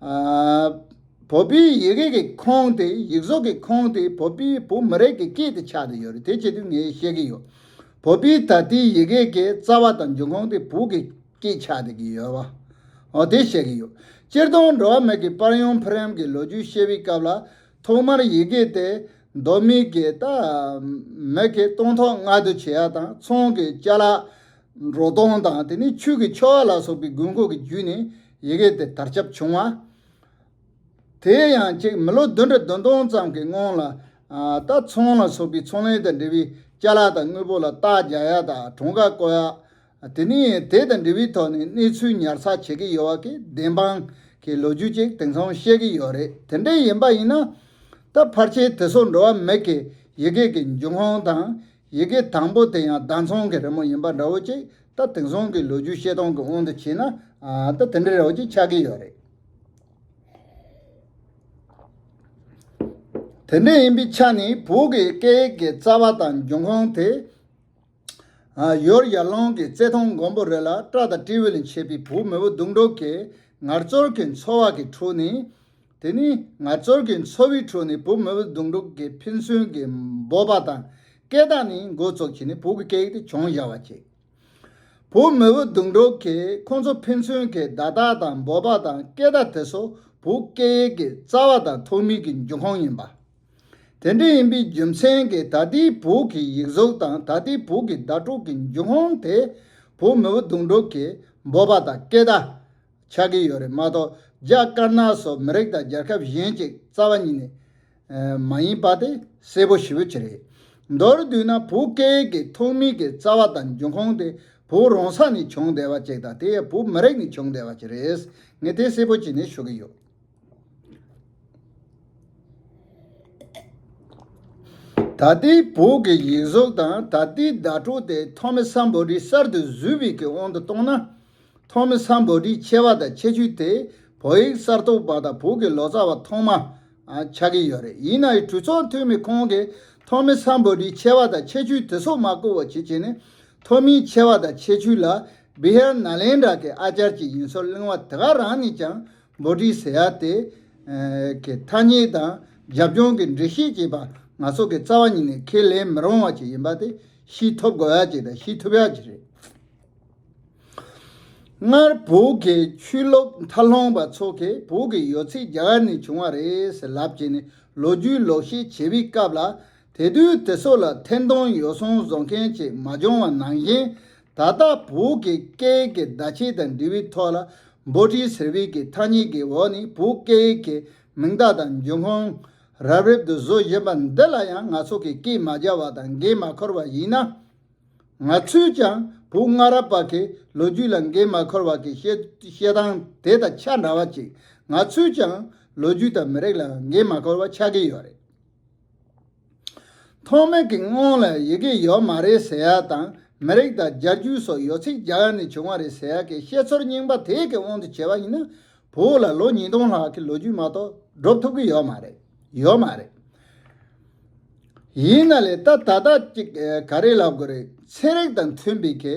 ཨ། བོད་པའི་ཡི་གེ་གི་ཁུངས་དེ་ཡིག་གཟུགས་ཀྱི་ཁུངས་དེ་བོད་པའི་བོད་མི་རིགས་ཀྱི་སྐད་དེ་ཆགས་བསྡད་ཡོད་རེད། དེ་བྱེད་དུས་ངས་བཤད་ཀྱི་ཡོད། བོད་པའི་ད་ལྟའི་ཡི་གེ་གི་རྩ་བ་དང་འབྱུང་ཁུངས་དེ་བོད་ཀྱི་སྐད་ཆགས་བསྡད་ཀྱི་ཡོད་པ། འོ་དེ་བཤད་ཀྱི་ཡོད། སྤྱིར་བཏང་འགྲོ་བ་མི་གི་པར་ཡང་ཕུར་ཡང་གི་ལོ་རྒྱུས་བཤད་པའི་སྐབས་ལ། ཐོག་མར་ཡི་གེ་དེ་མདོ་མི་གི་ད་མི་གི་སྟོང་ཐོག་མངག་ཐུག་བྱེད་ཡ་དང་ཚོང་གི་ཅ་ལག་འགྲོ་སྟངས་དང་དེ་ནས་ཆོས་ཀྱི་ཆོ་ག་ལ་སོགས་པའི་དགོས་མཁོ་གི་བརྒྱུད་ནས་ཡི་གེ་དེ་དར་ཁྱབ་བྱུང་བ། དེ་ཡང་གཅིག་མི་ལོ་བདུན་ཕྲག་བདུན་སྟོང་ཙམ་གྱི་སྔོན་ལ། ཨ། ད་ཚོང་ལ་སོགས་པའི་ཚོང་ལས་དང་འབྲེལ་བའི་ཅ་ལག་དང་དངོས་པོ་ལ་རྟགས་རྒྱག་ཡ་དང་གྲངས་ཀ་བཀོད་ཡ། དེ་ནས་དེ་དང་འབྲེལ་བའི་ཐོག་ནས་གནས་ཚུལ་ཉར་ཚགས་བྱེད་ཀྱི་ཡོད་པ་གི་བདེན་དཔང་གི་ལོ་རྒྱུས་ཅིག་དེང་སང་བཤད་ཀྱི་ཡོད་རེད། དེ་འདྲ་ཡིན་པ་ཡིན་ན། ད་ཕལ་ཆེར་དེ་ཚོ་འགྲོ་བ་མི་གི་ཡི་གེ་གི་འབྱུང་ཁུངས་དང་། ཡི་གེ་དང་པོ་དེ་ཡང་ཟླ་ཚང་གི་རི་མོ་ཡིན་པ་འདྲ་བོ་ཅིག་ད་དེང་སང་གི་ལོ་རྒྱུས་བཤད་སྟངས་ཀྱི་དབང་དུ་བྱས་ན། ཨ། ད་དེ་འདྲ་འདྲ་བོ་ཅིག་ཆགས་ཀྱི་ཡོད་རེད། དེ་འདྲ་ཡིན་པའི་ཆ་ནས་བོད་ཀྱི་སྐད་ཡིག་གི་རྩ་བ་དང་འབྱུང་ཁུངས་དེ། ཨ། ཡོར་ཡར་ཀླུང་གི་རྩེ་ཐང་མགོན་པོ་རི་ལ་སྐྲ་དང་སྤྲེའུ་ལས་མཆེད་པའི་བོད་མི་བུ་གདུང་དྲུག་གིས་ངལ་རྩོལ་གྱི་འཚོ་བ་གི་ཁྲོད་ནས། དེ་ནས་ངལ་རྩོལ་གྱི་འཚོ་བའི་ཁྲོད་ནས་བོད་མི་བུ་གདུང་དྲུག་གིས་ཕན་ཚུན་གྱི་འབོད་པ་དང་སྐད་བརྡ་ནས་འགོ་བཙུགས་བྱས་ནས་བོད་ཀྱི་སྐད་ཡིག་དེ་བྱུང་བཞག་པ་བྱས། བོད་མི་བུ་གདུང་དྲུག་གིས་ཁོང་ཚོ་ཕན་ཚུན་གྱི་བརྡ་རྟགས་དང་འབོད་པ་དང་སྐད་བརྡ་དེ་ཚོ་བོད་སྐད་ཡིག་གི་རྩ་བ་དང་ཐོག་མའི་གི་འབྱུང་ཁུངས་ཡིན་པ། དེ་འདྲ་ཡིན་པའི་རྒྱུ་མཚན་གྱིས་ད་ལྟའི་བོད་ཀྱི་ཡིག་གཟུགས་དང་ད་ལྟའི་བོད་ཀྱི་བརྡ་སྤྲོད་ཀྱི་འབྱུང་ཁུངས་དེ་བོད་མི་བུ་གདུང་དྲུག་གི་འབོད་པ་དང་སྐད་བརྡ་ཆགས་ཀྱི་ཡོད་རེད་མ་གཏོགས། རྒྱ་དཀར་ནག་སོགས་མི་རིགས་དང་རྒྱལ་ཁབ་གཞན་གཅིག་རྩ་བ་ཉིད་ནས་མ་ཡིན་པ་དེ་གསལ་པོ་ཞེ་པོ་ཅིག་རེད། མདོར་བསྡུས་ན་བོད་སྐད་ཡིག་གི་ཐོག་མའི་གི་རྩ་བ་དང་འབྱུང་ཁུངས་དེ་བོད་རང་ས་ནས་བྱུང་བསྡད་པ་ཅིག་དང་དེ་ཡང་བོད་མི་རིགས་ནས་བྱུང་བསྡད་པ་ཅིག་རེད། ངས་དེ་གསལ་པོ་བྱས་ནས་ཞུ་གི་ཡོད། ད་ལྟའི་བོད་ཀྱི་ཡིག་གཟུགས་དང་ད་ལྟའི་བརྡ་སྤྲོད་དེ་ཐོ་མི་སམ་བྷོ་ཊི་གསར་དུ་བཟོས་པའི་གི་དབང་དུ་བཏང་ན། ཐོ་མི་སམ་བྷོ་ཊིའི་ཆེ་བ་དང་ཁྱད་ཆོས་དེ་བོད་ཡིག་གསར་གཏོད་པ་དང་བོད་ཀྱི་ལོ་ཙཱ་བ་ཐོག་མ་ཆགས་ཀྱི་ཡོད་རེད། ཡིན་ན་ཡང་གྲོས་ཚོགས་འཐུས་མི་ཁོང་གིས་ཐོ་མི་སམ་བྷོ་ཊིའི་ཆེ་བ་དང་ཁྱད་ཆོས་དེ་ཚོ་མ་བཀོད་པ་བྱེད་བྱས་ནས་ཐོ་མིའི་ཆེ་བ་དང་ཁྱད་ཆོས་ལ་བི་ཧར་ནཱ་ལེནྡྲ་གི་ཨ་ཅར་གྱི་ཡིན་ཚུལ་གླེང་བ་དེ་ག་རང་ནས་ཀྱང་། བྷོ་ཊི་ཟེར་ཡ་དེ་གི་ཐ་སྙད་དང་རྒྱབ་ལྗོངས་ཀྱི་འགྲེལ་བཤད་བྱེད་པ་ང་ཚོ་གི་རྩ་བ་ཉིད་ནས་ཁས་ལེན་མི་རུང་བ་ཅིག་ཡིན་པ་དེ་ཤེས་ཐུབ་དགོས་ཡ་ཅིག་དང་ཤེས་ཐུབ་ཡ་ཅིག་རེད། སྔར་བོད་ཀྱི་ཆོས་ལུགས་མཐར་ལྷུང་བ་ཚོ་གིས་བོད་ཀྱི་ཡོད་ཚད་རྒྱ་གར་ནས་བྱུང་བ་རེད་ཟེར་ལབ་བྱས་ནས་ལོ་རྒྱུས་ལོག་བཤད་བྱེད་པའི་སྐབས་ལ། དེ་དུས་དེ་ཚོ་ལ་ཐེར་འདོན་ཡོ་བསྲང་བཟོ་མཁན་ཅིག་མ་བྱུང་བ་ནང་བཞིན། ད་ལྟ་བོད་ཀྱི་སྐད་ཡིག་གི་བརྡ་ཆད་དང་འབྲེལ་བའི་ཐོག་ལ་བྷོ་ཊི་ཟེར་བའི་གི་ཐ་སྙད་ཀྱི་འོག་ནས་བོད་སྐད་ཡིག་གི་མིང་བརྡ་དང་འབྱུང་ཁུངས་རབ་རིབ་ཏུ་བཟོ་བཞིན་པ་འདི་ལ་ཡང་ང་ཚོ་གིས་སྐད་མ་རྒྱག་པ་དང་འགན་མ་འཁུར་བ་ཡིན་ན། ང་ཚོས་ཀྱང་བོད་སྔ་རབས་པ་གི་ལོ་རྒྱུས་ལ་འགན་མ་འཁུར་བ་གི་བཤད་བཤད་སྟངས་དེ་དང་ཆ་འདྲ་བ་ཅིག་ང་ཚོས་ཀྱང་ལོ་རྒྱུས་དང་མི་རིགས་ལ་འགན་མ་འཁུར་བ་ཆགས་ཀྱི་ཡོད་རེད། ཐོག་མེད་ཀྱི་སྔོན་ལ་ཡི་གེ་ཡོད་མ་རེད་ཟེར་ཡ་དང་མི་རིགས་དང་རྒྱལ་རྒྱུད་སོགས་ཡོད་ཚད་རྒྱ་གར་ནས་བྱུང་བ་རེད་ཟེར་ཡ་གི་བཤད་ཚུལ་རྙིང་པ་དེ་གི་དབང་དུ་བྱས་པ་ཡིན་ན་བོད་ལ་ལོ་ཉིས་སྟོང་ལྷག་གི་ལོ་རྒྱུས་མ་གཏོགས་སྒྲུབ་ཐུབ་ཀྱི་ཡོད་མ་རེད། ཡོད་མ་རེད། ཡིན་ན་ལས་ད་ད་ལྟ་ཅིག་ག་རེ་ལབ་དགོས་རེད། ཚན་རིག་དང་མཐུན་པའི་གི་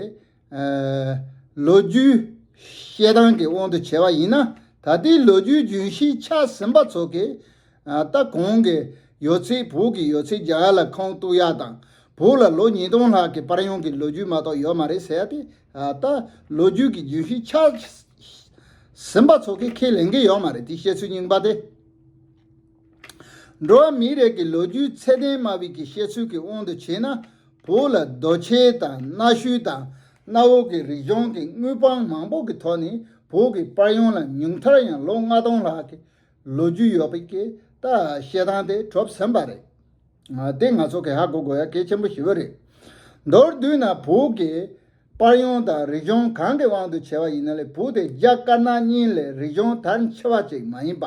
ལོ་རྒྱུས་བཤད་སྟངས་ཀྱི་དབང་དུ་བྱས་པ་ཡིན་ན་ད་ལྟའི་ལོ་རྒྱུས་རྒྱུན་ཤེས་ཆགས་ཟིན་པ་ཚོ་གིས་ད་གོང་གི་ཡོད་ཚད་བོད་ཀྱི་ཡོད་ཚད་རྒྱ་གར་ལ་ཁུངས་གཏུགས་ཡག་དང་བོད་ལ་ལོ་ཉིས་སྟོང་ལྷག་གི་པར་ཡང་གི་ལོ་རྒྱུས་མ་གཏོགས་ཡོད་མ་རེད་ཟེར་ཡ་དེ་ད་ལོ་རྒྱུས་ཀྱི་རྒྱུན་ཤེས་ཆགས་ཟིན་པ་ཚོ་གིས་ཁས་ལེན་གྱི་ཡོད་མ་རེད། དེ་བཤད་ཚུལ་རྙིང་པ་དེ། འགྲོ་བ་མིའི་རིགས་ཀྱི་ལོ་རྒྱུས་ཚད་ལྡན་སྨྲ་བའི་གི་བཤད་ཚུལ་གྱི་དབང་དུ་བྱས་ན་བོད་ལ་རྡོ་ཆས་དང་གནའ་ཤུལ་དང་གནའ་བོའི་གི་རིག་གཞུང་གི་དངོས་དཔང་མང་པོ་གི་ཐོག་ནས་བོད་ཀྱི་དཔལ་ཡོན་ལ་ཉུང་མཐར་ཡང་ལོ་ལྔ་སྟོང་ལྷག་གི་ལོ་རྒྱུས་ཡོད་པའི་གི་ད་བཤད་སྟངས་དེ་གྲུབ་ཟིན་པ་རེད། ང་དེ་ང་ཚོ་གི་ཧ་གོ་དགོས་ཡ་གལ་ཆེན་པོ་ཞེ་པོ་རེད། མདོར་བསྡུས་ན་བོད་ཀྱི་དཔལ་ཡོན་དང་རིག་གཞུང་གང་གི་དབང་དུ་བྱས་པ་ཡིན་ན་ལས་བོད་དེ་རྒྱ་དཀར་ནག་གཉིས་ལས་རིག་གཞུང་དར་ཆེ་བ་ཅིག་མ་ཡིན་པ།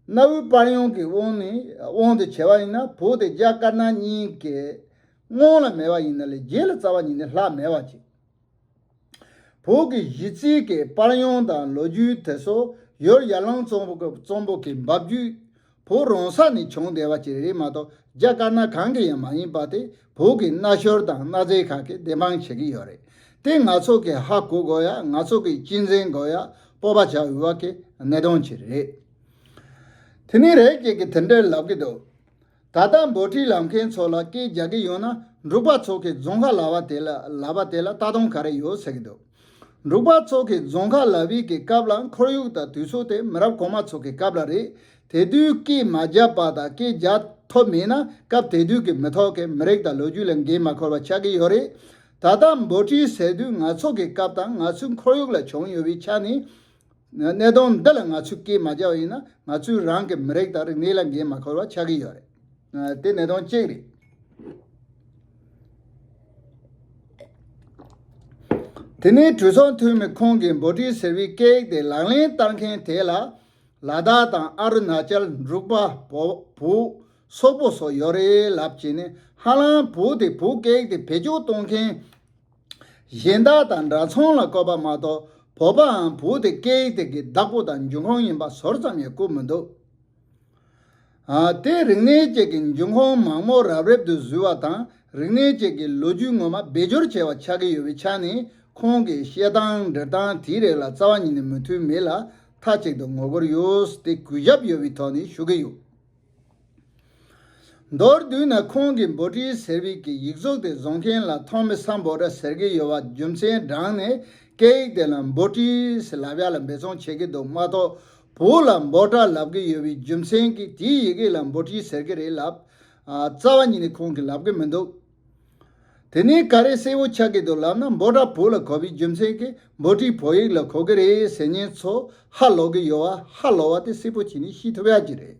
གནའ་བོའི་དཔལ་ཡོན་གྱི་དབང་ནས་དབང་དུ་བྱས་པ་ཡིན་ན་བོད་དེ་རྒྱ་དཀར་ནག་གཉིས་ཀྱི་སྔོན་ལ་མེད་པ་ཡིན་ན་ལས་རྗེས་ལ་རྩ་བ་ཉིད་ནས་ལྷག་མེད་པ་ཅིག་བོད་ཀྱི་གཞི་རྩའི་གི་དཔལ་ཡོན་དང་ལོ་རྒྱུས་དེ་ཚོ་ཡོར་ཡར་ཀླུང་གཙང་པོ་གི་གཙང་པོ་གི་འབབ་རྒྱུད་བོད་རང་ས་ནས་བྱུང་བསྡད་པ་ཅིག་རེད་མ་གཏོགས་ རྒྱ་དཀར་ནག་གང་གི་ཡང་མ་ཡིན་པ་དེ་བོད་ཀྱི་མནའ་ཤོར་དང་མནའ་རྫས་ཁག་གིས་བདེན་དཔང་བྱེད་ཀྱི་ཡོད་རེད། དེ་ང་ཚོ་གིས་ཧ་གོ་དགོས་ཡ། ང་ཚོ་གིས་གཅེས་འཛིན་དགོས་ཡ། སྤོབས་པ་བྱ་འོས་པ་གི་གནད་དོན་ཅིག་རེད། དེ་ནས་རེ་ཞིག་གིས་དེ་འདྲ་ལབ་ཀྱི་འདུག་ད་ལྟ་འབོལ་ཁྲིད་ལབ་མཁན་ཚོ་ལ་སྐད་རྒྱག་གི་ཡོད་ན། འབྲུག་པ་ཚོ་གི་རྫོང་ཁ་ལབ་པ་དེ་ལ་ལབ་པ་དེ་ལ་ལྟ་སྟངས་ག་རེ་ཡོད་ཟེར་གྱི་འདུག་འབྲུག་པ་ཚོ་གི་རྫོང་ཁ་ལབ་པའི་གི་སྐབས་ལ་ཁོར་ཡུག་དང་དུས་ཚོད་དེ་མི་རབས་གོང་མ་ཚོ་གི་སྐབས་ལ་རེད། དེ་དུས་སྐད་མ་རྒྱབ་པ་དང་སྐད་རྒྱག་ཐུབ་མེད་ན། སྐབས་དེ་དུས་ཀྱི་མི་ཐོག་གི་མི་རིགས་དང་ལོ་རྒྱུས་ལ་འགན་མ་འཁུར་བ་ཆགས་ཀྱི་ཡོད་རེད། ད་ལྟ་འབོལ་ཁྲིད་ཟེར་དུས་ང་ཚོ་གི་སྐབས་དང་ང་ཚོའི་ཁོར་ཡུག་ལ་བྱུང་ཡོད་པའི་ཆ་ནས། གནད་དོན་འདི་ལ་ང་ཚོས་སྐད་མ་རྒྱབ་པ་ཡིན་ན། ང་ཚོས་རང་གི་མི་རིགས་དང་རིག་གནས་ལ་འགན་མ་འཁུར་བ་ཆགས་ཀྱི་ཡོད་རེད། དེ་གནད་དོན་གཅིག་རེད། དེ་ནས་གྲོས་ཚོགས་འཐུས་མི་ཁོང་གིས་འབོལ་ཁྲིད་ཟེར་བའི་སྐད་ཡིག་དེ་ལག་ལེན་བསྟར་མཁན་དེ་ལ་ལ་དྭགས་དང་ཨ་རུ་ན་ཅལ། འབྲུག་པ། བོད། སོག་པོ་སོགས་ཡོད་རེད་ལབ་བྱས་ནས། ཧ་ལམ་བོད་དེ་བོད་སྐད་ཡིག་དེ་བེད་སྤྱོད་གཏོང་མཁན་གཞན་དག་དང་འདྲ་མཚུངས་ལ་བཀོད་པ་མ་གཏོགས། བོད་པའམ་བོད་དེ་སྐད་ཡིག་དེ་གི་བདག་པོ་དང་འབྱུང་ཁུངས་ཡིན་པ་ཟུར་ཙམ་ཡང་བཀོད་མི་འདུག་ཨ། དེ་རིག་གནས་བཅས་ཀྱི་འབྱུང་ཁུངས་མང་མོ་རབ་རིབ་ཏུ་བཟོས་པ་དང་། རིག་གནས་བཅས་ཀྱི་ལོ་རྒྱུས་ངོ་མ་སྦས་སྦྱོར་བྱས་པ་ཆགས་ཀྱི་ཡོད་པའི་ཆ་ནས། ཁོང་གི་བཤད་སྟངས་འབྲི་སྟངས་དེའི་རིགས་ལ་རྩ་བ་ཉིད་ནས་མོས་མཐུན་མེད་ལ། མཐའ་གཅིག་ཏུ་ངོ་རྒོལ་ཡོད། དེ་གུས་ཞབས་ཡོད་པའི་ཐོག་ནས་ཞུ་གི་ཡོད། མདོར་བསྡུས་ན། ཁོང་གིས་འབོལ་ཁྲིད་ཟེར་བའི་གི་ཡིག་གཟུགས་དེ་བཟོ་མཁན་ལ་ཐོམ་སམ་བྷོ་ཊ་ཟེར་གྱི་ཡོད་པ་རྒྱུ་མཚན་དྲངས་ནས། སྐད་ཡིག་དེ་ལ་འབོལ་ཁྲིད་ཟེར་ལབ་ཡ་ལ་འབད་བརྩོན་བྱེད་ཀྱི་འདུག་མ་གཏོགས། བོད་ལ་འབོད་སྒྲ་ལབ་ཀྱི་ཡོད་པའི་རྒྱུ་མཚན་གྱིས་དེའི་ཡི་གེ་ལ་འབོལ་ཁྲིད་ཟེར་གྱི་རེད་ལབ། ཨ། རྩ་བ་ཉིད་ནས་ཁོང་གིས་ལབ་ཀྱི་མི་འདུག་དེ་ནས་ག་རེ་གསལ་པོ་ཆགས་ཀྱི་འདུག་ལབ་ན། འབོད་སྒྲ་བོད་ལ་གོ་བའི་རྒྱུ་མཚན་གྱིས་འབོལ་ཁྲིད་བོད་ཡིག་ལ་གོ་གི་རེད་ཟེར་མཁན་ཚོ་ཧ་ལོག་གི་ཡོད་པ། ཧ་ལོག་པ་དེ་གསལ་པོ་བྱས་ནས་ཤེས་ཐུབ་ཡ་ཅིག་རེད།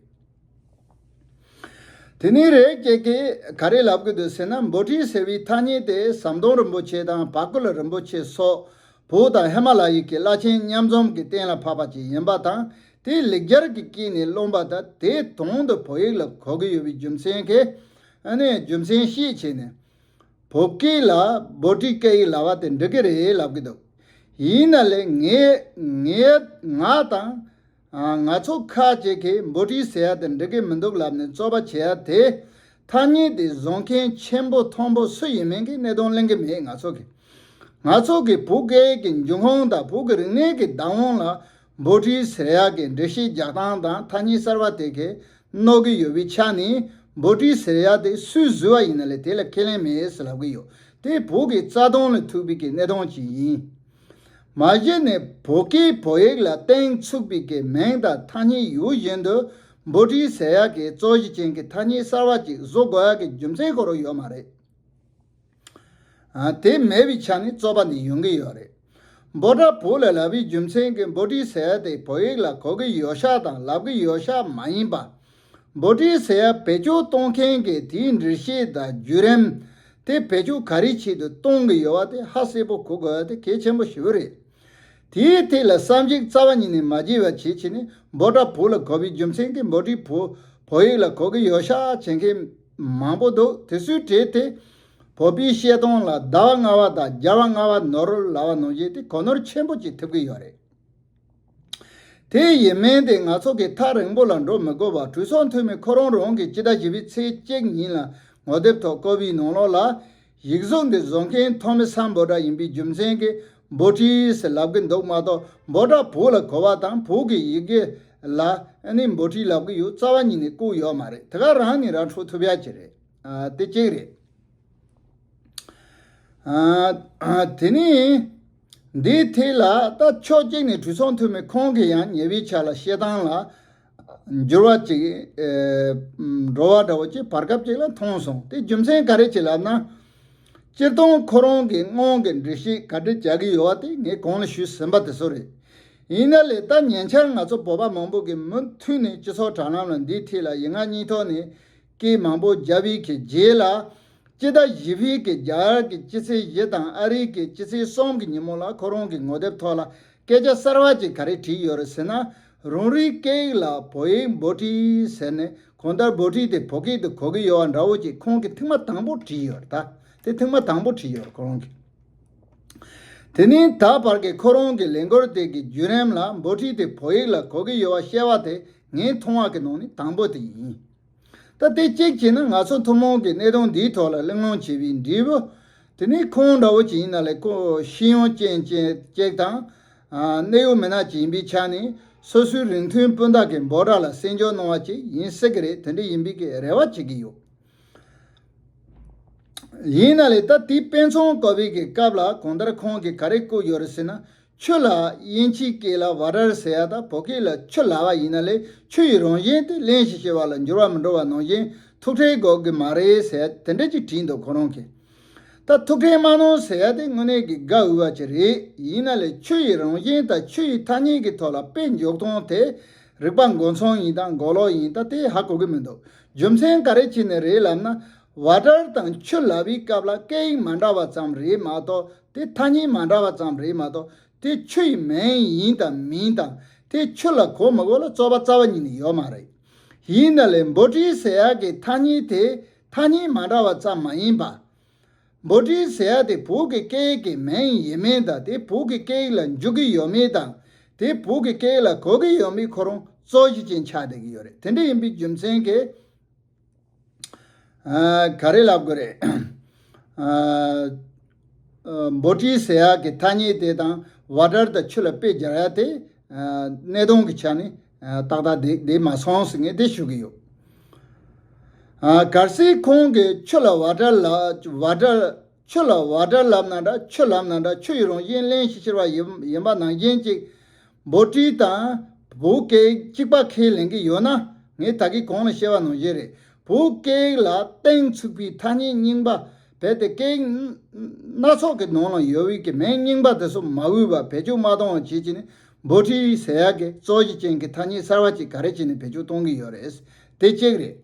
དེ་ནས་རེ་ཞིག་གིས་ག་རེ་ལབ་ཀྱི་འདུག་ཟེར་ན། འབོལ་ཁྲིད་ཟེར་བའི་ཐ་སྙད་དེ་ཟམ་གདོང་རིན་པོ་ཆེ་དང་བར་སྐོར་རིན་པོ་ཆེ་སོགས་བོད་དང་ཧི་མ་ལ་ཡའི་གི་བླ་ཆེན་མཉམ་འཛོམས་ཀྱིས་གཏན་ལ་ཕབ་པ་ཅིག་ཡིན་པ་དང་། དེ་ལེགས་སྦྱར་གྱི་སྐད་ནས་བླངས་པ་དང་། དེ་དོན་དུ་བོད་ཡིག་ལ་གོ་གི་ཡོད་པའི་རྒྱུ་མཚན་གྱིས། ཨ་ནི་རྒྱུ་མཚན་ཤེས་བྱས་ནས། བོད་སྐད་ལ་འབོལ་ཁྲིད་སྐད་ཡིག་ལབ་པ་དེ་འགྲིག་གི་རེད་ལབ་ཀྱི་འདུག་ཡིན་ན་ལས་ངས་ངས་ང་དང་། ཨ། ང་ཚོ་ཁ་ཅིག་གིས་འབོལ་ཁྲིད་ཟེར་ཡ་དེ་འགྲིག་གི་མི་འདུག་ལབ་ནས་རྩོད་པ་བྱེད་ཡ་དེ། ཐ་སྙད་དེ་བཟོ་མཁན་ཆེན་པོ་མཐོན་པོ་སུ་ཡིན་མིན་གྱི་གནད་དོན་གླེང་གི་མེད། ང་ཚོ་གིས། ང་ཚོ་གིས་བོད་སྐད་ཀྱི་འབྱུང་ཁུངས་དང་བོད་ཀྱི་རིག་གནས་ཀྱི་བདག་དབང་ལ་འབོལ་ཁྲིད་ཟེར་ཡ་གི་འགྲེལ་བཤད་རྒྱག་སྟངས་དང་ཐ་སྙད་གསར་པ་དེ་གས་མནོ་གི་ཡོད་པའི་ཆ་ནས། འབོལ་ཁྲིད་ཟེར་ཡ་དེ་སུས་བཟོས་པ་ཡིན་ན་ལས་དེ་ལ་ཁས་ལེན་མེད་ཟེར་ལབ་ཀྱི་ཡོད། དེ་བོད་ཀྱི་རྩ་དོན་ལ་ཐུག་པའི་གི་གནད་དོན་ཅིག་ཡིན། མ་གཞི་ནས་བོད་སྐད་བོད་ཡིག་ལ་གཏན་ཚུགས་པའི་གི་མིང་དང་ཐ་སྙད་ཡོད་བཞིན་དུ། འབོལ་ཁྲིད་ཟེར་ཡག་གི་རྩོད་གཞི་ཅན་གྱི་ཐ་སྙད་གསར་བ་ཅིག་བཟོ་དགོས་ཡག་གི་རྒྱུ་མཚན་ཁོ་རང་ཡོད་མ་རེད། ཨ། དེ་མེད་པའི་ཆ་ནས་རྩོད་པ་འདི་ཡོང་གི་ཡོད་རེད། འབོད་སྒྲ་བོད་ལ་ལབ་པའི་རྒྱུ་མཚན་གྱིས་འབོལ་ཁྲིད་ཟེར་ཡག་དེ་བོད་ཡིག་ལ་གོ་གི་ཡོད་ཤག་དང་ལབ་གི་ཡོད་ཤག་མ་ཡིན་པ། འབོལ་ཁྲིད་ཟེར་ཡག་བེད་སྤྱོད་གཏོང་མཁན་གྱིས་དེའི་འགྲེལ་བཤད་དང་བརྒྱུད་རིམ། དེ་བེད་སྤྱོད་ག་རེའི་ཆེད་དུ་གཏོང་གི་ཡོད་པ་དེ་ཧ་གསལ་པོ་གོ་དགོས་པ་དེ་གལ་ཆེན་པོ་ཞེ་པོ་རེད། དེའི་ཐད་ལ་བསམ་གཞིག་རྩ་བ་ཉིད་ནས་མ་བྱས་པ་བྱས་བྱས་ནས། འབོད་སྒྲ་བོད་ལ་གོ་བའི་རྒྱུ་མཚན་གྱིས་འབོལ་ཁྲིད་བོད་བོད་ཡིག་ལ་གོ་གི་ཡོད་ཤག་བྱེད་མཁན་མང་པོ་འདུག་དེ་ཚོའི་གྲས་དེ་བོད་པའི་བཤད་སྟངས་ལ་ཟླ་བ་ལྔ་པ་དང་རྒྱལ་བ་ལྔ་པ་ནོར་ལབ་པ་ནང་བཞིན་དེ་གོ་ནོར་ཆེན་པོ་ཅིག་ཐེབས་ཀྱི་ཡོད་རེད། དེ་ཡིན་མིན་དེ་ང་ཚོ་གིས་ཐག་རིང་པོ་ལ་འགྲོ་མི་དགོས་པར། གྲོས་ཚོགས་འཐུས་མི་ཁོ་རང་རང་གིས་སྤྱི་ཟླ་བཞི་པའི་ཚེས་གཅིག་ཉིན་ལ་ངོ་དེབ་ཐོག་བཀོད་པའི་ནང་ལོགས་ལ། ཡིག་གཟུགས་འདི་བཟོ་མཁན་ཐོ་མི་སམ་བྷོ་ཊ་ཡིན་པའི་རྒྱུ་མཚན་གྱིས་འབོལ་ཁྲིད་ཟེར་ལབ་ཀྱི་འདུག་མ་གཏོགས། འབོད་སྒྲ་བོད་ལ་གོ་བ་དང་བོད་ཀྱི་ཡི་གེ་ལ་ཨ་ནི་འབོལ་ཁྲིད་ལབ་ཀྱི་ཡོད་རྩ་བ་ཉིད་ནས་བཀོད་ཡོད་མ་རེད། དེ་ག་རང་ནས་རང་འཕྲོད་ཐུབ་ཡ་ཅིག་རེད། ཨ། དེ་གཅིག་རེད། ཨ། དེ་ནས་འདིའི་ཐད་ལ་ད་ཕྱོགས་གཅིག་ནས་གྲོས་ཚོགས་འཐུས་མི་ཁོང་གིས་ཡང་ཉེ་བའི་ཆར་ལ་བཤད་སྟངས་ལ་འགྱུར་བ་ཅིག་ཨེ། འགྲོ་བ་འདྲ་བོ་ཅིག་བར་སྐབས་ཅིག་ལ་མཐོང་སོང་། དེ་རྒྱུ་མཚན་ག་རེ་ཅིག་ལབ་ན། སྤྱིར་བཏང་ཁོ་རང་གི་སྔོན་གྱི་འགྲེལ་བཤད་ག་འདྲ་རྒྱག་གི་ཡོད་པ་དེ་ངས་གོང་ལ་ཞུས་ཟིན་པ་དེ་ཚོ་རེད། ཡིན་ན་ལས་ད་ཉེ་ཆར་ང་ཚོ་བོད་པ་མང་པོ་གིས་མུ་མཐུད་ནས་སྤྱི་ཚོགས་དྲ་ལམ་ལ་འདིའི་ཐད་ལ་ཡིག་ངག་གཉིས་ཐོག་ནས་སྐད་མང་པོ་བརྒྱབ་པའི་གི་རྗེས་ལ། སྤྱི་ཟླ་བཞི་པའི་གི་རྒྱ་གར་གྱི་སྤྱི་ཚེས་བཞི་དང་ཨ་རིའི་གི་སྤྱི་ཚེས་གསུམ་གྱི་ཉིན་མོ་ལ་ཁོ་རང་གི་ངོ་དེབ་ཐོག་ལ་སྐད་ཆ་གསར་བ་ཅིག་ག་རེ་བྲིས་ཡོད་རེད་ཟེར་ན། རང་རེའི་སྐད་ཡིག་ལ་བོད་ཡིག་འབོལ་ཁྲིད་ཟེར་ནས། གང་ལྟར་འབོལ་ཁྲིད་དེ་བོད་སྐད་དུ་གོ་གི་ཡོད་པ་འདྲ་བོ་ཅིག་ཁོང་གིས་ཐེངས་མ་དང་པོ་བྲིས་ཡོད་རེད། ད་དེ་ཐེངས་མ་དང་པོ་བྲིས་ཡོད་རེད་ཁོ་རང་གིས། དེ་ནས་ད་བར་གྱི་ཁོ་རང་གི་ལས་འགུལ་དེ་གི་བརྒྱུད་རིམ་ལ་འབོལ་ཁྲིད་དེ་བོད་ཡིག་ལ་གོ་གི་ཡོད་པ་བཤད་པ་དེ་ངས་མཐོང་བ་གི་ནང་ནས་དང་པོ་དེ་ཡིན། ད་དེ་གཅིག་བྱས་ན་ང་ཚོ་ཐུན་མོང་གི་གནད་དོན་འདིའི་ཐོག་ལ་གླེང་སློང་བྱེད་པའི་འབྲས་བུ། དེ་ནི་ཁོང་འདྲ་བོ་ཅིག་ཡིན་ན་ལས་ཁོ་ཤེས་ཡོན་ཅན་ཅན་ཅིག་དང་། ཨ། གནད་ཡོད་མི་སྣ་ཅིག་ཡིན་པའི་ཆ་ནས་སོ་སོའི་རིགས་མཐུན་སྤུན་ཟླ་གི་འབོད་སྒྲ་ལ་གསན་འཇོག་གནང་བ་ཅིག་ཡིན་སྲིད་ཀྱི་རེད། དེ་འདྲ་ཡིན་པའི་གི་རེ་བ་བྱེད་ཀྱི་ཡོད། ཡིན་ན་ལས་ད་དེའི་དཔེ་མཚོན་བཀོད་པའི་གི་སྐབས་ལ་གང་ལྟར་ཁོང་གིས་ག་རེ་བཀོད་ཡོད་རེད་ཟེར་ན། ཆུ་ལ་དབྱིན་ཇིའི་སྐད་ལ་ཝ་ཊར་ཟེར་ཡ་དང་བོད་སྐད་ལ་ཆུ་ལབ་པ་ཡིན་ན་ལས་ཆུ་ཡི་རང་བཞིན་དེ་བརླན་ཞིང་གཤེར་བ་ལ་འགྱུར་བ་མི་འགྲོ་བ་ནང་བཞིན་ཐུགས་ཁྲལ་དགོས་ཀྱི་མ་རེད་ཟེར་ཡ་དེ་འདྲ་ཅིག་བྲིས་འདུག་ཁོ་རང་གིས། ད་ཐུགས་ཁྲལ་མ་གནང་ཟེར་ཡ་དེ་དངོས་གནས་ཀྱི་དགའ་འོས་པ་ཅིག་རེད། ཡིན་ན་ལས་ཆུ་ཡི་རང་བཞིན་དང་ཆུ་ཡི་ཐ་སྙད་ཀྱི་ཐོག་ལ་དཔེ་འཇོག་སྟངས་དེ་རིག་པ་མགོ་ཚོས་ཡིན་དང་མགོ་ལོག་ཡིན། ད་དེ་ཧ་གོ་གི་མི་འདུག་རྒྱུ་མཚན་ག་རེ་བྱས་ནས་རེད་ལབ་ན། ཝ་ཊར་དང་ཆུ་ལབ་པའི་སྐབས་ལ་སྐད་ཡིག་མ་འདྲ་བ་ཙམ་རེད་མ་གཏོགས། དེ་ཐ་སྙད་མ་འདྲ་བ་ཙམ་རེད་མ་གཏོགས། དེ་ཆུ་ཡི་མིང་ཡིན་དང་མིན་དང་། དེ་ཆུ་ལ་གོ་མི་གོ་ལ་རྩོད་པ་རྩ་བ་ཉིད་ནས་ཡོད་མ་རེད། ཡིན་ན་ལས་འབོ་ཊི་ཟེར་ཡག་གི་ཐ་སྙད་དེ་ཐ་སྙད་མ་འདྲ་བ་ཙམ་མ་ཡིན་པ། འབོ་ཊི་ཟེར་ཡག་དེ་བོད་ཀྱི་སྐད་ཡིག་གི་མིང་ཡིན་མིན་དང་། དེ་བོད་ཀྱི་སྐད་ཡིག་ལ་འཇུག་གི་ཡོད་མེད་དང་། དེ་བོད་ཀྱི་སྐད་ཡིག་ལ་གོ་གི་ཡོད་མེད་ཁོ་རང་རྩོད་གཞི་ཅན་ཆགས་བསྡད་ཀྱི་ཡོད་རེད། དེ་འདྲ་ཡིན་པའི་རྒྱུ་མཚན་གྱིས། ཨ། ག་རེ་ལབ་དགོས་རེད། ཨ། ཨ། འབོ་ཊི་ཟེར་ཡག་གི་ཐ་སྙད་དེ་དང་ཝ་ཊར་དང་ཆུ་ལ་དཔེ་སྦྱར་ཡག་དེ། ཨ། གནད་དོན་གྱི་ཆ་ནས། ཨ། ཏག་ཏག་བསྡད་བསྡད་མ་སོང་ཟེར་ངས་དེ་ཞུ་གི་ཡོད། ཨ། གལ་སྲིད་ཁོང་གིས་ཆུ་ལ་ཝ་ཊར་ལབ། ཝ་ཊར། ཆུ་ལ་ཝ་ཊར་ལབ་ན་འདྲ། ཆུ་ལབ་ན་འདྲ། ཆུ་ཡི་རང་བཞིན་བརླན་ཞིང་གཤེར་བ་ཡིན་ཡིན་པ་ནང་བཞིན་ཅིག་འབོ་ཊི་དང་བོད་སྐད་གཅིག་པ་ཁས་ལེན་གྱི་ཡོད་ན། ངས་ད་གིན་གོང་ལ་བཤད་པ་ནང་བཞིན་རེད། བོད་སྐད་ལ་གཏིང་ཚུགས་པའི་ཐ་སྙད་རྙིང་པ། རྦད་དེ་སྐད་སྣ་ཚོགས་ཀྱི་ནང་ལ་ཡོད་པའི་གི་མིང་རྙིང་པ་དེ་ཚོ་མ་འོས་པ་བེད་སྤྱོད་མ་གཏོང་བ་བྱེད་ཀྱི་ནི། འབོ་ཊི་ཟེར་ཡག་གི་རྩོད་གཞི་ཅན་གྱི་ཐ་སྙད་གསར་བ་ཅིག་ག་རེ་བྱས་ནས་བེད་སྤྱོད་གཏོང་གི་ཡོད་རེད། དེ་གཅིག་རེད།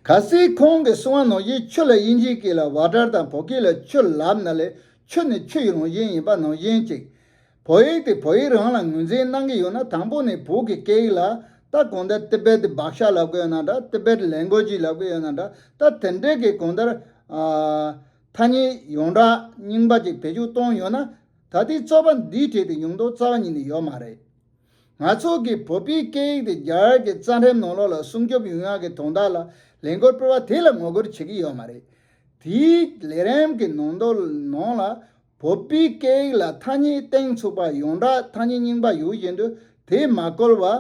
གལ་སྲིད་ཁོང་གིས་གསུངས་པ་ནང་བཞིན་ཆུ་ལ་དབྱིན་ཇིའི་སྐད་ལ་ཝ་ཊར་དང་བོད་སྐད་ལ་ཆུ་ལབ་ན་ལས་ཆུ་ནི་ཆུ་ཡི་རང་བཞིན་ཡིན་པ་ནང་བཞིན་ཅིག་བོད་ཡིག་དེ་བོད་ཡིག་རང་ལ་ངོས་འཛིན་གནང་གི་ཡོད་ན། དང་པོ་ནས་བོད་ཀྱི་སྐད་ཡིག་ལ་ད་གང་ལྟར་ཏི་བེད་བྷ་ཤ་ལབ་གི་ཡོད་ན་འདྲ། ཏི་བེད་ལེང་གུ་ཨེ་ཇི་ལབ་གི་ཡོད་ན་འདྲ། ད་དེ་འདྲའི་གི་གང་ལྟར། ཨ། ཐ་སྙད་ཡོངས་གྲགས་རྙིང་པ་ཅིག་བེད་སྤྱོད་གཏོང་ཡོད་ན། ད་ལྟའི་རྩོད་པ་འདིའི་གྲས་དེ་ཡོང་མདོག་རྩ་བ་ཉིད་ནས་ཡོད་མ་རེད། ང་ཚོ་གིས་བོད་པའི་སྐད་ཡིག་དེ་རྒྱ་གར་གྱི་རྩ་ཁྲིམས་ནང་ལོགས་ལ་སྲུང་སྐྱོབ་ཡོང་ཡག་གི་དོན་དག་ལ་ལས་འགུལ་སྤེལ་བ་དེ་ལ་ངོ་རྒོལ་བྱེད་ཀྱི་ཡོད་མ་རེད། དེའི་ལས་རིམ་གྱི་ནང་དོན་ནང་ལ་བོད་པའི་སྐད་ཡིག་ལ་ཐ་སྙད་གཏིང་ཚུགས་པ། ཡོངས་གྲགས་ཐ་སྙད་རྙིང་པ་ཡོད་བཞིན་དུ་དེ་མ་བཀོལ་བར་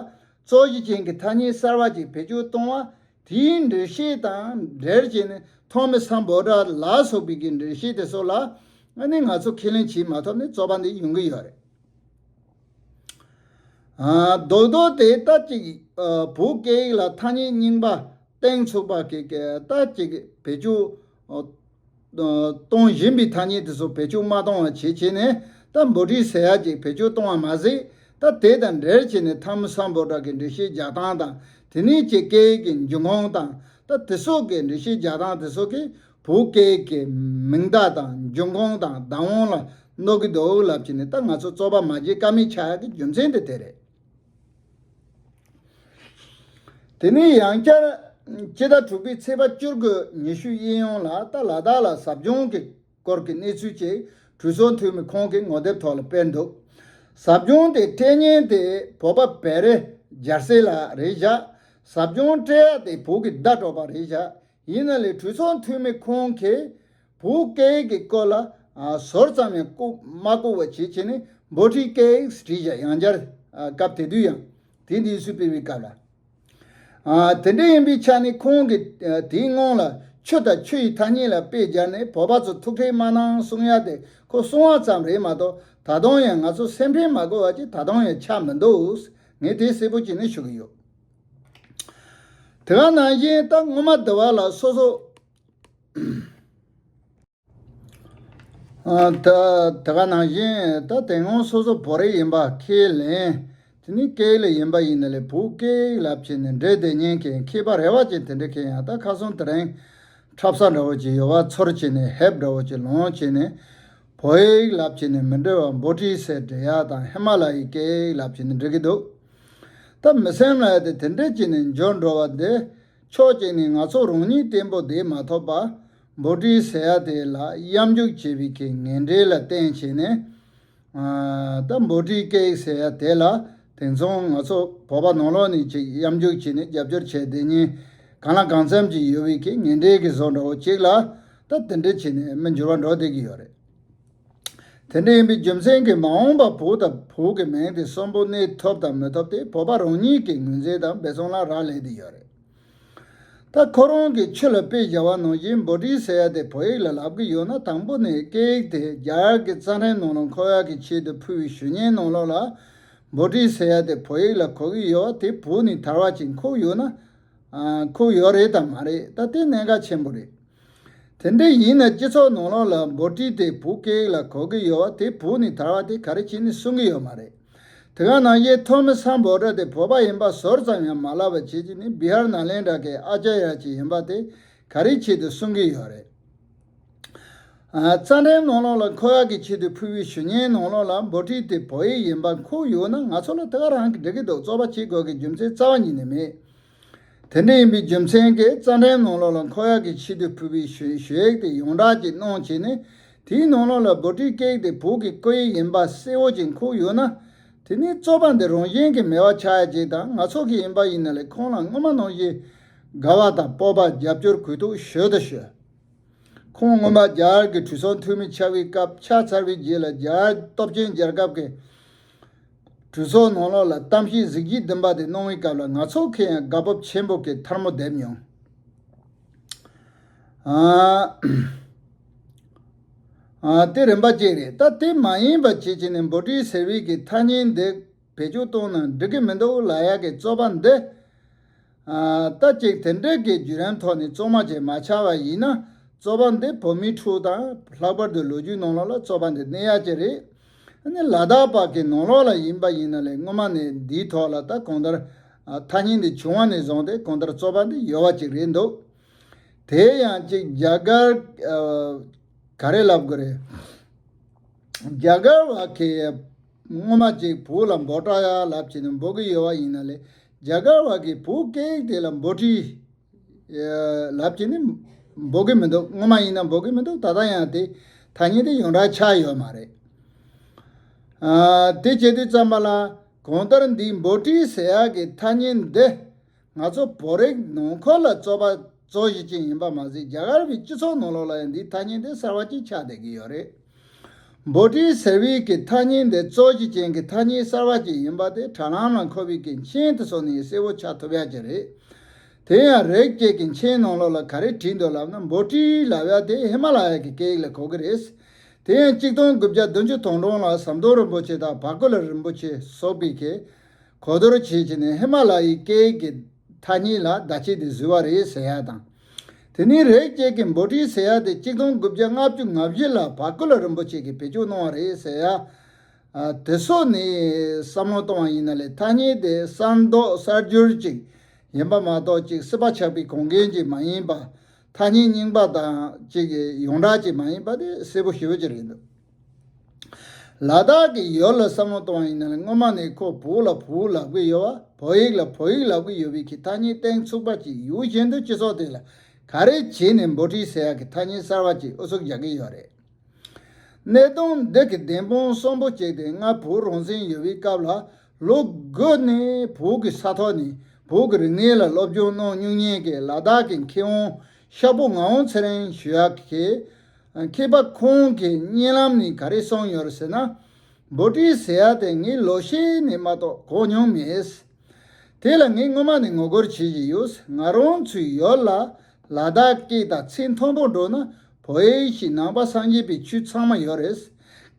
རྩོད་གཞི་ཅན་གྱི་ཐ་སྙད་གསར་བ་ཅིག་བེད་སྤྱོད་གཏོང་བ། དེའི་འགྲེལ་བཤད་དང་འབྲེལ་བྱས་ནས་ཐོ་མི་སམ་བྷོ་ཊ་ལ་སོགས་པའི་གི་འགྲེལ་བཤད་དེ་ཚོ་ལ་ཨ་ནི་ང་ཚོ་ཁས་ལེན་བྱེད་མ་ཐུབ་ནས་རྩོད་པ་འདི་ཡོང་གི་ཡོད་རེད། ཨ། རྡོག་རྡོག་དེ་ལྟ་ཅིག་ཨ། བོད་སྐད་ཡིག་ལ་ཐ་སྙད་རྙིང་པ་གཏིང་ཚུགས་པ་གི་གི་ལྟ་ཅིག་བེད་སྤྱོད། ཨ། གཏོང་བཞིན་པའི་ཐ་སྙད་དེ་ཚོ་བེད་སྤྱོད་མ་གཏོང་བ་བྱེད་བྱས་ནས། ད་འབོ་ཊི་ཟེར་ཡག་ཅིག་བེད་སྤྱོད་གཏོང་བ་མ་ཟད། ད་དེ་དང་འབྲེལ་བྱས་ནས་ཐོ་མི་སམ་བྷོ་ཊ་གི་འགྲེལ་བཤད་རྒྱག་སྟངས་དང་། དེ་ནས་ཀྱི་སྐད་ཡིག་གི་འབྱུང་ཁུངས་དང་། ད་དེ་སོགས་ཀྱི་འགྲེལ་བཤད་རྒྱག་སྟངས་དེ་ཚོ་གིས་བོད་སྐད་ཀྱི་མིང་བརྡ་དང་འབྱུང་ཁུངས་དང་བདག་དབང་ལ་གནོད་ཀྱི་འདུག་ལབ་བྱས་ནས། ད་ང་ཚོ་རྩོད་པ་མ་བྱེད་ཀ་མེད་ཆགས་ཡག་གི་རྒྱུ་མཚན་དེ་དེ་རེད། དེ་ནས་ཡང་བསྐྱར་སྤྱི་ཟླ་དྲུག་པའི་ཚེས་པ་བཅུ་དགུ་ཉི་ཤུ་གཡས་གཡོན་ལ་ད་ལ་དྭགས་ལ་ཟབ་སྦྱོང་གི་སྐོར་གྱི་གནས་ཚུལ་ཅིག་གྲོས་ཚོགས་འཐུས་མི་ཁོང་གིས་ངོ་དེབ་ཐོག་ལ་སྤེལ་འདུག་ཟབ་སྦྱོང་དེ་སྤྲད་མཁན་དེ་བོད་པ་བེ་རི་རྒྱལ་སྲས་ལགས་རེད་བཞག་ཟབ་སྦྱོང་སྤྲད་ཡག་དེ་བོད་ཀྱི་ཟླ་གྲོགས་པ་རེད་བཞག་ཡིན་ན་ལས་གྲོས་ཚོགས་འཐུས་མི་ཁོང་གིས་བོད་སྐད་ཀྱི་སྐོར་ལ་ཨ། ཟུར་ཙམ་ཡང་བཀོད་མ་བཀོད་པ་བྱེད་བྱས་ནས་འབོ་ཊི་སྐད་བྲིས་བཞག་ཡང་བསྐྱར། ཨ། སྐབས་དེ་དུས་ཡང་དེ་འདི་སུས་སྤེལ་བའི་སྐབས་ལ། ཨ། དེ་འདྲ་ཡིན་པའི་ཆ་ནས་ཁོང་གིས་ཨ། དེའི་སྔོན་ལ་ཆུ་དང་ཆུ་ཡི་ཐ་སྙད་ལ་དཔེ་སྦྱར་ནས་བོད་པ་ཚོ་ཐུགས་ཁྲལ་མ་གནང་གསུང་ཡ་དེ་ཁོ་གསུང་བ་ཙམ་རེད་མ་གཏོགས། ད་དུང་ཡང་ང་ཚོ་སེམས་ཁྲལ་མ་དགོས་པ་ཅིག་ད་དུང་ཡང་ཆགས་མི་འདུག་ངས་དེ་གསལ་པོ་བྱས་ནས་ཞུ་གི་ཡོད། དེ་ག་ནང་བཞིན་ད་སྔོན་མ་དེ་བ་ལ་སོ་སོ། ཨ། ད་དེ་ག་ནང་བཞིན་ད་དེ་སྔོན་སོ་སོ་བོད་རིགས་ཡིན་པ་ཁས་ལེན། དེ་ནི་སྐད་ཡིག་ལ་ཡིན་པ་ཡིན་ན་ལས་བོད་སྐད་ཡིག་ལབ་བྱས་ནས་འབྲེལ་བསྡད་མཁན་གྱི་མཁས་པ་རེ་བ་ཅན་དེ་འདྲ་མཁན་ཡང་ད་ཁ་སང་དེ་རིང་འཁྲབ་ས་འདྲ་བོ་ཅིག་ཡོད་པ་ཚོར་བྱས་ནས་ཧེབ་འདྲ་བོ་ཅིག་ལོངས་བྱས་ནས། བོད་ཡིག་ལབ་བྱས་ནས་མི་འདྲ་བ་འབོ་ཊི་ཟེར་འབྲི་ཡག་དང་ཧི་མ་ལ་ཡའི་སྐད་ཡིག་ལབ་བྱས་ནས་འབྲི་གི་འདུག་ད་མི་སེམས་ལ་ཡ་དེ་དེ་འདྲ་བྱས་ནས་འབྱོར་འགྲོ་བ་འདི། ཕྱོགས་གཅིག་ནས་ང་ཚོ་རང་ཉིད་བརྟན་པོ་བསྡད་མ་ཐུབ་པ། འབོ་ཊི་ཟེར་ཡ་དེ་ལ་གཡམ་རྒྱུག་བྱེད་པའི་གི་ངན་འབྲེལ་ལ་བརྟེན་བྱས་ནས། ཨ། ད་འབོ་ཊི་སྐད་ཡིག་ཟེར་ཡ་དེ་ལ་ དེང་སང་ང་ཚོ་བོད་པ་ནང་ལོགས་ནས་ཅིག་གཡམ་རྒྱུག་བྱས་ནས་རྒྱབ་སྐྱོར་བྱས་བསྡད་མཁན་གང་ལ་གང་འཚམ་ཅིག་ཡོད་པའི་གི་ངན་འབྲེལ་གྱི་བཟོ་འདྲ་བོ་ཅིག་ལ་ད་དེ་འདྲ་བྱས་ནས་མི་འགྱུར་བ་འགྲོ་བསྡད་ཀྱི་ཡོད་རེད། དེ་འདྲ་ཡིན་པའི་རྒྱུ་མཚན་གྱིས་མ་འོངས་པ་བོད་དང་བོད་ཀྱི་མིང་དེ་གསོན་པོ་གནས་ཐུབ་དང་མི་ཐུབ་དེ་བོད་པ་རང་ཉིད་ཀྱི་ངོས་འཛིན་དང་འབད་བརྩོན་ལ་རག་ལས་བསྡད་ཡོད་རེད། ད་ཁོ་རང་གིས་ཆུ་ལ་དཔེ་བཞག་པ་ནང་བཞིན་འབོ་ཏྲི་ཟེར་ཡ་དེ་བོད་ཡིག་ལ་ལབ་ཀྱི་ཡོད་ན། དང་པོ་ནས་སྐད་ཡིག་དེ་རྒྱ་གར་གྱི་རྩ་ཁྲིམས་ནང་ལ་འཁོད་ཡག་གི་ཆེད་དུ་ཕུལ་བའི་ཞུ་སྙན་ནང་ལོགས་ལ་འབོ་ཏྲི་ཟེར་ཡ་དེ་བོད་ཡིག་ལ་གོ་གི་ཡོད་པ་དེ་བོད་ནས་དར་བ་ཅིག་འཁོད་ཡོད་ན། ཨ། འཁོད་ཡོད་རེད་དམ་མ་རེད། ད་དེ་གནད་འགག་ཆེན་པོ་རེད། དེ་འདྲ་ཡིན་ན་སྤྱི་ཚོགས་ནང་ལོགས་ལ་འབོ་ཏྲི་དེ་བོད་སྐད་ཡིག་ལ་གོ་གི་ཡོད་པ་དེ་བོད་ནས་དར་བ་དེ་ག་རེ་བྱས་ནས་གསུང་གི་ཡོད་མ་རེད། དེ་ག་ནང་བཞིན་ཐོ་མི་སམ་བྷོ་ཊ་དེ་བོད་པ་ཡིན་པ་ཟུར་ཙམ་ཡང་མ་ལབ་པ་བྱས་ཀྱི་ནི་བི་ཧར་ནཱ་ལེནྡྲ་གི་ཨ་ཅཱརྱ་ཅིག་ཡིན་པ་དེ་ག་རེ་ཆེད་དུ་གསུང་གི་ཡོད་རེད། ཨ། རྩ་ཁྲིམས་ནང་ལོགས་ལ་འཁོད་ཡག་གི་ཆེད་དུ་ཕུལ་བའི་ཞུ་སྙན་ནང་ལོགས་ལ་འབོ་ཏྲི་དེ་བོད་ཡིག་ཡིན་པ་འཁོད་ཡོད་ན་ང་ཚོ་ལ་དེ་ག་རང་གི་འགྲིག་གི་འདུག་རྩོད་པ་བྱེད་དགོས་ཀྱི་རྒྱུ་མཚན་རྩ་བ་ཉིད་ནས་མེད། དེ་འདྲ་ཡིན་པའི་རྒྱུ་མཚན་གྱིས་རྩ་ཁྲིམས་ནང་ལོགས་ལ་འཁོད་ཡག་གི་ཆེད་དུ་ཕུལ་བའི་ཞུ་ཞུ་ཡིག་དེ་ཡོངས་གྲགས་ཀྱི་གནང་བྱས་ནས་དེའི་ནང་ལོགས་ལ་འབོ་ཏྲི་སྐད་ཡིག་དེ་བོད་ཀྱི་སྐད་ཡིག་ཡིན་པ་གསལ་བོ་ཅིག་འཁོད་ཡོད་ན། དེ་ནི་རྩོད་པ་འདི་རང་བཞིན་གྱིས་མེད་པ་ཆགས་ཡ་ཅིག་དང་། ང་ཚོ་གི་ཡིན་པ་ཡིན་ན་ལས་ཁོང་ལ་སྔོན་མ་ནང་བཞིན་དགའ་བ་དང་སྤོབས་པ་རྒྱབ་སྐྱོར་གུས་ཐུག་ཞུ་དང་ཞུ། ཁོང་སྔོན་མ་རྒྱ་གར་གྱི་གྲོས་ཚོགས་འཐུས་མི་ཆགས་པའི་སྐབས་ཆགས་ཚར་བའི་རྗེས་ལ་རྒྱ་གར་སྟོབས་ཆེན་རྒྱལ་ཁབ་ཀྱི་གྲོས་ཚོགས་ནང་ལོགས་ལ་གཏམ་བཤད་གཟི་བརྗིད་ལྡན་པ་དེ་གནང་བའི་སྐབས་ལ་ང་ཚོ་མཁྱེན་ཡང་དགའ་སྤོབས་ཆེན་པོ་གི་ཐལ་མོ་རྡེབ་མྱོང་། ཨ། ཨ། དེ་རིམ་པ་གཅིག་རེད། ད་དེ་མ་ཡིན་པ་བྱེད་ཀྱི་ནི་འབོ་ཏྲི་ཟེར་བའི་གི་ཐ་སྙད་འདི་བེད་སྤྱོད་གཏོང་ན་འགྲིག་གི་མི་འདུག་ལབ་ཡག་གི་རྩོད་པ་འདི། ཨ། ད་ཅིག་དེ་འདྲ་གི་བརྒྱུད་རིམ་ཐོག་ནས་གཙང་མ་བྱས་མ་ཆགས་པ་ཡིན་ན། རྩོད་པ་འདི་བོད་མིའི་ཕྲུག་དང་ལྷག་པར་དུ་ལོ་རྒྱུས་ནང་ལོགས་ལ་རྩོད་པ་འདི་གནས་ཡག་ཅིག་རེད། ཨ་ནི་ལ་དྭགས་པ་གི་ནང་ལོགས་ལ་ཡིན་པ་ཡིན་ན་ལས་སྔོན་མ་ནས་འདིའི་ཐོག་ལ་ད་གང་ལྟར། ཨ། ཐ་སྙད་འདི་བྱུང་བ་ནས་བཟུང་སྟེ་གང་ལྟར་རྩོད་པ་འདི་ཡོད་པ་ཅིག་རེད་འདུག་དེ་ཡང་ཅིག་རྒྱ་གར། ཨ། ག་རེ་ལབ་དགོས་རེད། རྒྱ་གར་བ་གིས་སྔོན་མ་ཅིག་བོད་ལ་འབོད་སྒྲ་ཡ་ལབ་བྱས་ནས་འབོད་ཀྱི་ཡོད་པ་ཡིན་ན་ལས་རྒྱ་གར་བ་གིས་བོད་སྐད་དེ་ལ་འབོད་ཏྲི་ལབ་བྱས་ནས་འབོད་ཀྱི་མི་འདུག་སྔོན་མ་ཡིན་ན་འབོད་ཀྱི་མི་འདུག་ད་ལྟ་ཡང་དེ་ཐ་སྙད་དེ་ཡོངས་གྲགས་ཆགས་ཡོད་མ་རེད། ཨ། དེ་བྱེད་དུས་ཙམ་པ་ལ་གང་ལྟར་འདིའི་འབོད་ཏྲི་ཟེར་ཡག་གི་ཐ་སྙད་འདི། ང་ཚོ་བོད་རིགས་ནང་ཁུལ་ལ་རྩོད་པ་རྩོད་གཞི་ཅན་ཡིན་པ་མ་ཟད། རྒྱ་གར་བའི་སྤྱི་ཚོགས་ནང་ལོགས་ལ་ཡང་འདིའི་ཐ་སྙད་དེ་གསར་བ་ཅིག་ཆགས་བསྡད་ཀྱི་ཡོད་རེད། འབོད་ཏྲི་ཟེར་བའི་གི་ཐ་སྙད་འདི་རྩོད་གཞི་ཅན་གྱི་ཐ་སྙད་གསར་བ་ཅིག་ཡིན་པ་དེ་དྲ་ལམ་ལ་འཁོད་པའི་གི་མཆན་དེ་ཚོ་ནས་གསལ་བོ་ཆགས་ཐུབ་ཡག་ཅིག་རེད། དེ་ཡང་རིགས་གཅིག་གི་མཆན་ནང་ལོགས་ལ་ག་རེ་བྲིས་འདུག་ལབ་ན། འབོད་ཏྲི་ལབ་ཡག་དེ་ཧི་མ་ལ་ཡ་གི་སྐད་ཡིག་ལ་གོ་གི་རེད། དེ་ཡང་གཅིག་སྟོང་དགུ་བརྒྱ་བདུན་ཅུ་དོན་གྲངས་ལ་ཟམ་གདོང་རིན་པོ་ཆེ་དང་བར་སྐོར་ལ་རིན་པོ་ཆེ་སོགས་པའི་གི་གོ་བསྡུར་བྱས་བྱས་ནས་ཧི་མ་ལ་ཡའི་སྐད་ཀྱི་ཐ་སྙད་ལ་བརྡ་ཆད་དེ་བཟོས་པ་རེད་ཟེར་ཡ་དང་། དེ་ནས་རིགས་གཅིག་གིས་འབོད་ཏྲི་ཟེར་ཡ་དེ་གཅིག་སྟོང་དགུ་བརྒྱ་ལྔ་བཅུ་ང་བཞི་ལ་བར་སྐོར་ལ་རིན་པོ་ཆེ་གིས་བེད་སྤྱོད་གནང་བ་རེད་ཟེར་ཡ། ཨ། དེ་སོགས་ནས་བསམ་བློ་གཏོང་བ་ཡིན་ན་ལས་ཐ་སྙད་དེ་གསར་འདོགས་གསར་བསྒྱུར་ཅིག་ཡིན་པ་མ་གཏོགས་ཅིག་སྲིད་པ་ཆགས་པའི་གོང་འགན་ཅིག་མ་ཡིན་པ། ཐ་སྙད་རྙིང་པ་དང་ཅིག་ཡོངས་གྲགས་ཅིག་མ་ཡིན་པ་དེ་གསལ་པོ་ཞེ་པོ་ཅིག་རེད་འདུག་ལ་དྭགས་ཀྱི་ཡུལ་ལ་བསམ་བློ་གཏོང་བ་ཡིན་ན་ལས་སྔོན་མ་ནས་ཁོ་བོད་ལ་བོད་ལབ་ཀྱི་ཡོད་པ། བོད་ཡིག་ལ་བོད་ཡིག་ལབ་ཀྱི་ཡོད་པའི་གི་ཐ་སྙད་བརྟན་ཚུགས་པ་ཅིག་ཡོད་བཞིན་དུ་སྤྱི་ཚོགས་དེ་ལ་ག་རེ་བྱས་ནས་འབོད་ཏྲི་ཟེར་ཡག་གི་ཐ་སྙད་གསར་བ་ཅིག་ཨུ་ཚུགས་རྒྱག་གི་ཡོད་རེད། གནད་དོན་འདི་གི་བདེན་དཔང་གསོན་པོ་བྱས་ཏེ་ང་བོད་རང་བཙན་ཡོད་པའི་སྐབས་ལ་ལོ་དགུ་ནས་བོད་ཀྱི་ས་ཐོག་ནས་བོད་ཀྱི་རིག་གནས་ལ་སློབ་སྦྱོང་གནང་མྱོང་མཁན་གྱི་ལ་དྭགས་ཀྱི་མཁས་དབང་ཤ་བོ་ངག་དབང་ཚེ་རིང་ཞུ་ཡག་གི་མཁས་པ་ཁོང་གི་བརྙན་ལམ་ནས་ག་རེ་གསུངས་ཡོད་རེད་ཟེར་ན། འབོད་ཏྲི་ཟེར་ཡག་དེ་ངས་ལོ་ཤས་ནས་མ་གཏོགས་གོ་མྱོང་མེད། དེ་ལ་ངས་སྔོན་མ་ནས་ངོ་རྒོལ་བྱེད་བཞིན་ཡོད། ང་རང་ཚོའི་ཡུལ་ལ་ལ་དྭགས་སྐད་དང་ཚིག་མཐུན་པོ་འགྲོ་ན་བོད་ཡིག་ཞིག་ནང་པ་སངས་རྒྱས་པའི་ཆོས་ཚང་མ་ཡོད་རེད།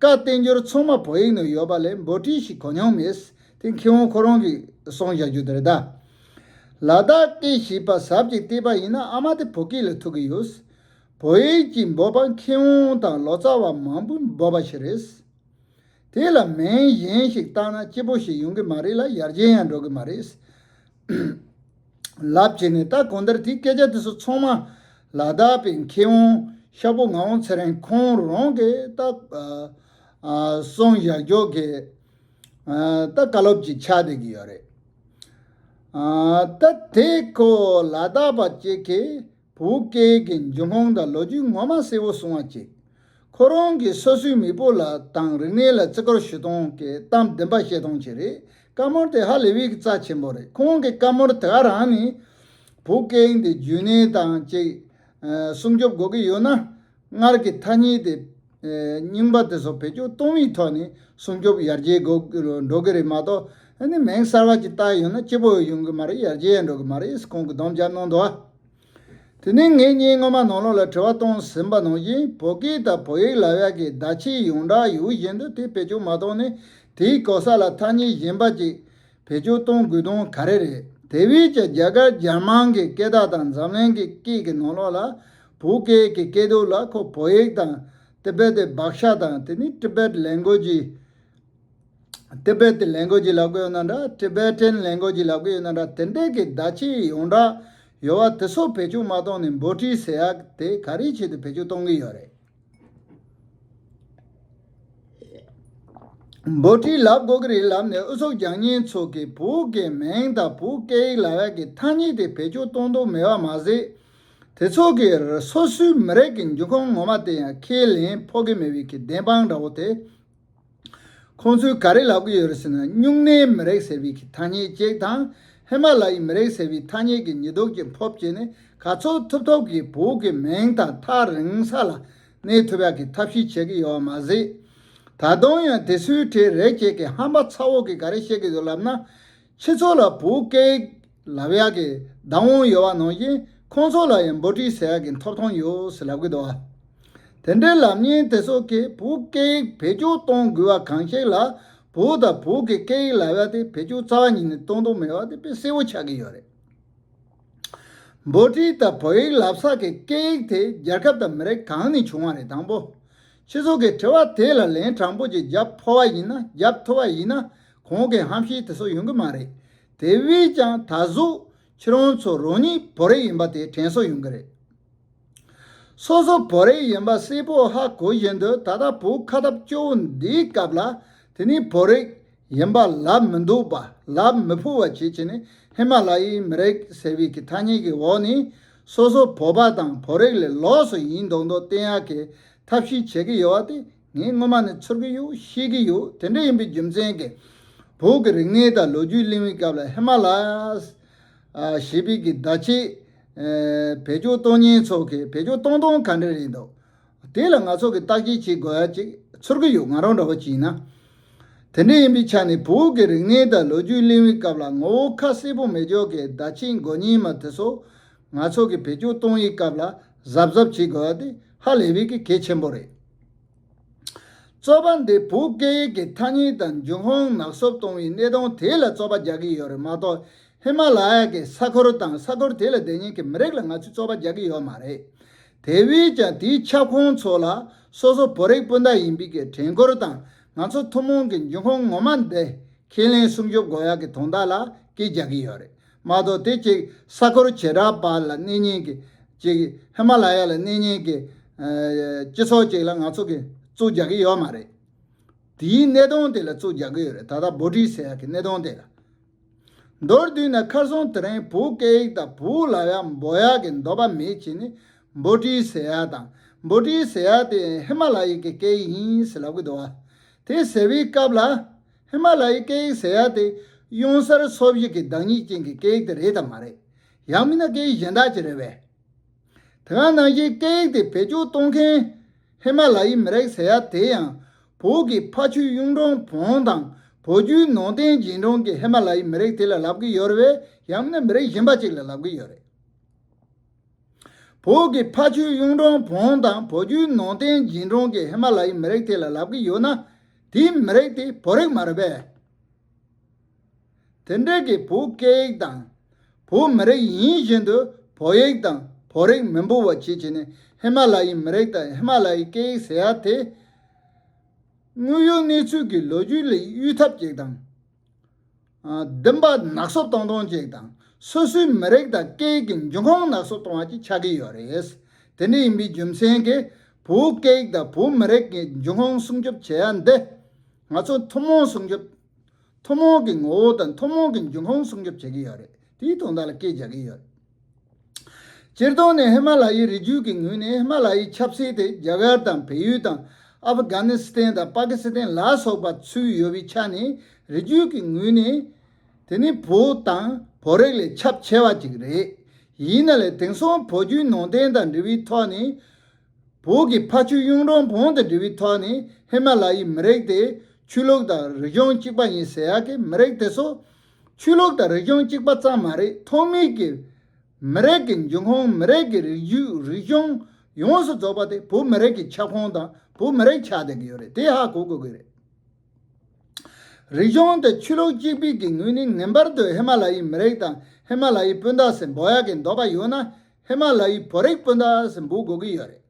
བཀའ་བསྟན་འགྱུར་ཚང་མ་བོད་ཡིག་ནང་ཡོད་པ་ལས་འབོད་ཏྲི་ཞིག་གོ་མྱོང་མེད། དེ་མཁས་དབང་ཁོ་རང་གིས་གསུངས་བཞག་རྒྱུ་དེ་རེད་ད། ལ་དྭགས་སྐད་ཤེས་པ་ཟབ་ཅིག་བལྟས་པ་ཡིན་ན་ཨ་མ་དེ་བོད་སྐད་ལ་ཐུག་གི་ཡོད། བོད་ཡིག་ཅིག་འབོད་པ་མཁས་དབང་དང་ལོ་ཙཱ་བ་མང་པོས་འབོད་པ་ཞིག་རེད། དེ་ལ་མིང་གཞན་ཞིག་བཏགས་ན་སྐྱིད་པོ་ཞིག་ཡོང་གི་མ་རེད་ལ་ཡར་རྒྱས་ཡང་འགྲོ་གི་མ་རེད། ལབ་བྱས་ནས་ད་གང་ལྟར་དེའི་སྐད་ཆ་དེ་ཚོ་ཚང་མ་ལ་དྭགས་པའི་མཁས་དབང་ཤ་བོ་ངག་དབང་ཚེ་རིང་ཁོང་རང་གིས་ད་ཨ་ཨ་གསུངས་བཞག་རྒྱུ་གི་ཨ་ད་བཀའ་སློབ་ཅིག་ཆགས་བསྡད་ཀྱི་ཡོད་རེད། ཨ་ད་དེ་ཁོ་ལ་དྭགས་པ་ཅིག་གིས་བོད་སྐད་ཀྱི་འབྱུང་ཁུངས་དང་ལོ་རྒྱུས་ངོ་མ་གསལ་བོ་གསུང་བ་ཅིག་ཁོ་རང་གིས་སོ་སོའི་མེས་པོ་ལ་དང་རིག་གནས་ལ་བརྩི་བཀུར་ཞུ་སྟངས་ཀྱི་གཏམ་བདེན་པ་བཤད་སྟངས་ཅིག་རེད། བཀའ་མོལ་དེ་ཧ་ལས་པའི་རྩ་ཆེན་པོ་རེད། ཁོང་གི་བཀའ་མོལ་དེ་ག་རང་ནི་བོད་སྐད་ཡིག་འདི་རྒྱུན་གནས་དང་ཅིག་ཨ་སྲུང་སྐྱོབ་དགོས་ཀྱི་ཡོད་ན། སྔར་གྱི་ཐ་སྙད་དེ་ཨ་རྙིང་པ་དེ་ཚོ་བེད་སྤྱོད་གཏོང་བའི་ཐོག་ནས་སྲུང་སྐྱོབ་ཡར་རྒྱས་འགྲོ་གི་རེད་མ་གཏོགས། ཨ་ནི་མིང་གསར་པ་ཅིག་བཏགས་ཡོང་ན་སྐྱིད་པོ་ཡོང་གི་མ་རེད། ཡར་རྒྱས་འགྲོ་གི་མ་རེད། ཁོང་གིས་སྡོམ་རྒྱབ་གནང་འདུག་ཨ། དེ་ནས་ངེད་གཉིས་སྔོན་མ་ནང་ལོགས་ལ་དྲི་བ་བཏང་ཟིན་པ་ནང་བཞིན། བོད་སྐད་དང་བོད་ཡིག་ལབ་ཡག་གི་བརྡ་ཆད་ཡོངས་གྲགས་ཡོད་བཞིན་དུ་དེ་བེད་སྤྱོད་མ་བཏང་ནས། དེའི་གོ་ས་ལ་ཐ་སྙད་གཞན་པ་ཅིག་བེད་སྤྱོད་གཏོང་དགོས་དོན་ག་རེ་རེད། དེ་བས་ཀྱང་རྒྱ་གར་རྒྱ་དམར་གྱི་སྐད་བརྡ་དང་འཛམ་གླིང་གི་སྐད་ཀྱི་ནང་ལོགས་ལ་བོད་སྐད་ཀྱི་སྐད་དོད་ལ་ཁོ་བོད་ཡིག་དང་། ཏི་བེ་ཏི་བྷ་ཤ་དང་། དེ་ནི་Tibet language། ཏི་བེ་ཏི་ལེང་གུ་ཇི་ལབ་གི་ཡོད་ན་འདྲ། Tibetan language ལབ་གི་ཡོད་ན་འདྲ། དེ་འདྲའི་གི་བརྡ་ཆད་ཡོངས་གྲགས་ཡོད་པ་དེ་ཚོ་བེད་སྤྱོད་མ་གཏོང་ནས། འབོད་སྒྲའི་ཟེར་ཡག་དེ་ག་རེའི་ཆེད་དུ་བེད་སྤྱོད་གཏོང་གི་ཡོད་རེད། འབོད་སྒྲ་ལབ་དགོས་ཀྱི་རེད་ལབ་ནས་ཨུ་ཚུགས་རྒྱག་མཁན་ཚོ་གིས་བོད་ཀྱི་མིང་དང་བོད་སྐད་ཡིག་ལབ་ཡག་གི་ཐ་སྙད་དེ་བེད་སྤྱོད་གཏོང་འདོད་མེད་པ་མ་ཟད། དེ་ཚོ་གིས་སོ་སོའི་མི་རིགས་ཀྱི་འབྱུང་ཁུངས་ངོ་མ་དེ་ཡང་ཁས་ལེན་ཕོད་ཀྱི་མེད་པའི་གི་བདེན་དཔང་འདྲ་བོ་དེ། ཁོང་ཚོས་ག་རེ་ལབ་ཀྱི་ཡོད་རེད་ཟེར་ན། སྨྱུང་གནས་མི་རིགས་ཟེར་བའི་གི་ཐ་སྙད་ཅིག་དང་། ཧི་མ་ལ་ཡའི་མི་རིགས་ཟེར་བའི་ཐ་སྙད་ཀྱི་ཉེས་དོགས་ཀྱི་ཕོབ་བྱས་ནས། ག་ཚོད་ཐུབ་ཐུབ་ཀྱིས་བོད་ཀྱི་མིང་དང་ཐག་རིང་ས་ལ་གནས་ཐུབ་ཡག་གི་ཐབས་ཤེས་བྱེད་ཀྱི་ཡོད་པ་མ་ཟད། ད་དུང་ཡང་དེ་ཚོའི་གྲས་རེ་ཅིག་གིས་ཧམ་པ་ཚ་བོ་གིས་ག་རེ་བཤད་ཀྱི་འདུག་ལབ་ན། ཁྱེད་ཚོ་ལ་བོད་སྐད་ལབ་ཡག་གི་བདག་དབང་ཡོད་པ་ནང་བཞིན། ཁོང་ཚོ་ལ་ཡང་འབོད་སྒྲ་ཟེར་ཡག་གི་ཐོབ་ཐང་ཡོད་ཟེར་ལབ་ཀྱི་འདུག་བ། དེ་འདྲའི་ལབ་མཁན་དེ་ཚོ་གིས་བོད་སྐད་ཡིག་བེད་སྤྱོད་གཏོང་དགོས་པ་གང་ཞིག་ལ། བོད་དང་བོད་ཀྱི་སྐད་ཡིག་ལབ་ཡག་དེ་བེད་སྤྱོད་རྩ་བ་ཉིད་ནས་གཏོང་འདོད་མེད་པ་དེ་དཔེ་གསལ་པོ་ཆགས་ཀྱི་ཡོད་རེད། འབོད་སྒྲ་དང་བོད་ཡིག་ལབ་ས་གི་སྐད་ཡིག་དེ་རྒྱལ་ཁབ་དང་མི་རིགས་གང་ནས་བྱུང་བ་རེད། དང་པོ། ཁྱེད་ཚོ་གིས་དྲི་བ་དེ་ལ་ལན་དྲང་པོ་ཅིག་རྒྱབ་ཕོད་པ་ཡིན་ན། རྒྱབ་ཐུབ་པ་ཡིན་ན། གོང་གི་ཧམ་བཤད་དེ་ཚོ་ཡོང་གི་མ་རེད། དེ་བས་ཀྱང་ད་གཟོད་ཁྱེད་རང་ཚོ་རང་ཉིད་བོད་རིགས་ཡིན་པ་དེ་དྲན་གསོ་ཡོང་གི་རེད། སོ་སོ་བོད་རིགས་ཡིན་པ་གསལ་པོ་ཧ་གོ་བཞིན་དུ། ད་ལྟ་བོད་ཁ་སྟབས་སྐྱོ་བོ་འདིའི་སྐབས་ལ། དེ་ནི་བོད་རིགས་ཡིན་པ་ལབ་མི་འདོད་པ། ལབ་མི་ཕོད་པ་བྱེད་བྱས་ནས། ཧི་མ་ལ་ཡའི་མི་རིགས་ཟེར་བའི་གི་ཐ་སྙད་ཀྱི་འོག་ནས་སོ་སོ་བོད་པ་དང་བོད་རིགས་ལས་ལོགས་སུ་ཡིན་མདོག་མདོག་བསྟན་ཡག་གི་ཐབས་ཤེས་བྱེད་ཀྱི་ཡོད་པ་དེ་ངས་སྔོན་མ་ནས་ཚོར་གྱི་ཡོད། ཤེས་ཀྱི་ཡོད། དེ་འདྲ་ཡིན་པའི་རྒྱུ་མཚན་གྱིས། བོད་ཀྱི་རིག་གནས་དང་ལོ་རྒྱུས་གླེང་བའི་སྐབས་ལ་ཧི་མ་ལ་ཡ་ཞེས་པའི་གི་བརྡ་ཆད་ཨ་བེད་སྤྱོད་གཏོང་མཁན་ཚོ་གིས་བེད་སྤྱོད་གཏོང་སྟངས་ག་འདྲ་རེད་འདུག་དེ་ལ་ང་ཚོ་གིས་བརྟག་དཔྱད་བྱེད་དགོས་ཡ་ཅིག་ཚོར་གྱི་ཡོད། ང་རང་འདྲ་བོ་ཅིག་ཡིན་ན། དེ་འདྲ་ཡིན་པའི་ཆ་ནས་བོད་ཀྱི་རིག་གནས་དང་ལོ་རྒྱུས་གླེང་བའི་སྐབས་ལ་ངོ་བོ་ཁ་གསལ་པོ་མེད་ཅོག་གི་བརྡ་ཆད་འགོད་མཁན་མ་དེ་ཚོ་ང་ཚོ་གིས་བེད་སྤྱོད་གཏོང་བའི་སྐབས་ལ་གཟབ་གཟབ་བྱེད་དགོས་ཡ་དེ་ཧ་ལས་པའི་གི་གལ་ཆེན་པོ་རེད། རྩོད་པ་འདི་བོད་སྐད་ཡིག་གི་ཐ་སྙད་དང་འབྱུང་ཁུངས་ནག་སུབ་གཏོང་བའི་གནད་དོན་དེ་ལ་རྩོད་པ་རྒྱག་གི་ཡོད་རེད་མ་གཏོགས། ཧི་མ་ལ་ཡ་གི་ས་ཁུལ་དང་ས་ཁུལ་དེ་ལ་བསྡད་མཁན་གྱི་མི་རིགས་ལ་ང་ཚོས་རྩོད་པ་རྒྱག་གི་ཡོད་མ་རེད། དེ་བས་ཀྱང་དེའི་ཁྱབ་ཁོངས་ཚོ་ལ་སོ་སོ་བོད་རིགས་སྤུན་ཟླ་ཡིན་པའི་གི་དྲན་སྐུལ་དང་། ང་ཚོ་ཐུན་མོང་གི་འབྱུང་ཁུངས་ངོ་མ་འདི་ཁས་ལེན་སྲུང་སྐྱོབ་དགོས་ཡག་གི་དོན་དག་ལ་སྐད་རྒྱག་གི་ཡོད་རེད་མ་གཏོགས། དེ་ཅིག་ས་ཁུལ་བྱེ་བྲག་པ་ལ་གནས་མཁན་གྱི་ཅིག་ཧི་མ་ལ་ཡ་ལ་གནས་མཁན་གྱི་ཨ་སྤྱི་ཚོགས་ཅིག་ལ་ང་ཚོ་གིས་རྩོད་རྒྱག་གི་ཡོད་མ་རེད། དེའི་གནད་དོན་དེ་ལ་རྩོད་རྒྱག་གི་ཡོད་རེད། ད་ལྟ་འབོད་སྒྲ་ཟེར་ཡག་གི་གནད་དོན་དེ་ལ། མདོར་བསྡུས་ན་ཁ་སང་དེ་རིང་བོད་སྐད་ཡིག་དང་བོད་ལབ་ཡག་འབོད་ཡག་གི་འདོད་པ་མེད་བྱས་ནས་འབོད་སྒྲ་ཟེར་ཡག་དང་། འབོད་སྒྲ་ཟེར་ཡག་དེ་ཧི་མ་ལ་ཡའི་གི་སྐད་ཡིག་ཡིན་ཟེར་ལབ་གི་འདུག་བ། དེ་ཟེར་བའི་སྐབས་ལ་ཧི་མ་ལ་ཡའི་སྐད་ཡིག་ཟེར་ཡག་དེ་གཡུང་གསར་སོ་བཞི་གི་བདག་ཉིད་ཅན་གྱི་སྐད་ཡིག་དེ་རེད་དམ་མ་རེད། ཡང་མིན་ན་སྐད་ཡིག་གཞན་དག་ཅིག་རེད་པས། དེ་ག་ནང་བཞིན་སྐད་ཡིག་དེ་བེད་སྤྱོད་གཏོང་མཁན་ཧི་མ་ལ་ཡའི་མི་རིགས་ཟེར་ཡག་དེ་ཡང་བོད་ཀྱི་ཕ་ཆོས་གཡུང་དྲུང་བོན་དང་བོད་བརྒྱུད་ནང་བསྟན་རྗེས་འབྲང་གི་ཧི་མ་ལ་ཡའི་མི་རིགས་དེ་ལ་ལབ་ཀྱི་ཡོད་རེད་པས། ཡང་མིན་ན་མི་རིགས་གཞན་པ་ཅིག་ལ་ལབ་ཀྱི་ཡོད་རེད། བོད་ཀྱི་ཕ་ཆོས་གཡུང་དྲུང་བོན་དང་བོད་བརྒྱུད་ནང་བསྟན་རྗེས་འབྲང་གི་ཧི་མ་ལ་ཡའི་མི་རིགས་དེ་ལ་ལབ་ཀྱི་ཡོད་ན། དེའི་མི་རིགས་དེ་བོད་རིགས་མ་རེད་པས། དེ་འདྲ་གི་བོད་སྐད་ཡིག་དང་། བོད་མི་རིགས་ཡིན་བཞིན་དུ་བོད་ཡིག་དང་བོད་རིགས་མི་འབོད་པ་བྱེད་བྱས་ནས། ཧི་མ་ལ་ཡའི་མི་རིགས་དང་ཧི་མ་ལ་ཡའི་སྐད་ཡིག་ཟེར་ཡག་དེ། དངོས་ཡོད་གནས་ཚུལ་གྱི་ལོ་རྒྱུས་ལས་གཡོལ་ཐབས་ཅིག་དང་། ཨ། བདེན་པ་ནག་སུབ་གཏོང་སྟངས་ཅིག་དང་། སོ་སོའི་མི་རིགས་དང་སྐད་ཡིག་གི་འབྱུང་ཁུངས་ནག་སུབ་གཏོང་བ་ཅིག་ཆགས་ཀྱི་ཡོད་རེད། དེ་འདྲ་ཡིན་པའི་རྒྱུ་མཚན་གྱིས་བོད་སྐད་ཡིག་དང་བོད་མི་རིགས་ཀྱི་འབྱུང་ཁུངས་སྲུང་སྐྱོབ་བྱེད་ཡག་འདི། ང་ཚོ་ཐུན་མོང་སྲུང་སྐྱོབ། ཐུན་མོང་གི་ངོ་བོ་དང་ཐུན་མོང་གི་འབྱུང་ཁུངས་སྲུང་སྐྱོབ་བྱེད་ཀྱི་ཡོད་རེད། དེའི་དོན་དག་ལ་སྐད་རྒྱག་གི་ཡོད་རེད། སྤྱིར་བཏང་ནས་ཧི་མ་ལ་ཡའི་རི་རྒྱུད་ཀྱི་ངོས་ནས་ཧི་མ་ལ་ཡའི་ཆབ་སྲིད་དེ་རྒྱ་གར་དང་བལ་ཡུལ་དང་ཨབ་གྷ་ནི་སི་ཐན་དང་པ་ཀི་སི་ཐན་ལ་སོགས་པ་ཚུད་ཡོད་པའི་ཆ་ནས། རིགས་རྒྱུད་ཀྱི་ངོས་ནས་དེ་ནི་བོད་དང་བོད་རིགས་ལས་ཁྱབ་ཆེ་བ་ཅིག་རེད། ཡིན་ན་ལས་དེང་སང་བོད་བརྒྱུད་ནང་བསྟན་དང་འབྲེལ་བའི་ཐོག་ནས་བོད་ཀྱི་ཕ་ཆོས་གཡུང་དྲུང་བོན་དང་འབྲེལ་བའི་ཐོག་ནས་ཧི་མ་ལ་ཡའི་མི་རིགས་དེ་ཆོས་ལུགས་དང་རིག་གཞུང་གཅིག་པ་ཡིན་ཟེར་ཡག་གི་མི་རིགས་དེ་ཚོ་ཆོས་ལུགས་དང་རིག་གཞུང་གཅིག་པ་ཙམ་མ་རེད། ཐོག་མའི་གི་མི་རིགས་ཀྱི་འབྱུང་ཁུངས། མི་རིགས་ཀྱི་རིགས་རྒྱུད། རིག་གཞུང་ཡོངས་སུ་རྫོགས་པ་དེ་བོད་མི་རིགས་ཀྱི་ཁྱབ་ཁོངས་དང་བོད་མི་རིགས་ཆགས་བསྡད་ཀྱི་ཡོད་རེད། དེ་ཧ་གོ་དགོས་ཀྱི་རེད། རིག་གཞུང་དེ་ཆོས་ལུགས་གཅིག་པའི་གི་ངོས་ནས་ངེས་པར་དུ་ཧི་མ་ལ་ཡའི་མི་རིགས་དང་ཧི་མ་ལ་ཡའི་སྤུན་ཟླ་ཟེར་འབོད་ཡག་གི་འདོད་པ་ཡོད་ན་ཧི་མ་ལ་ཡའི་བོད་རིགས་སྤུན་ཟླ་ཟེར་འབོད་དགོས་ཀྱི་ཡོད་རེད།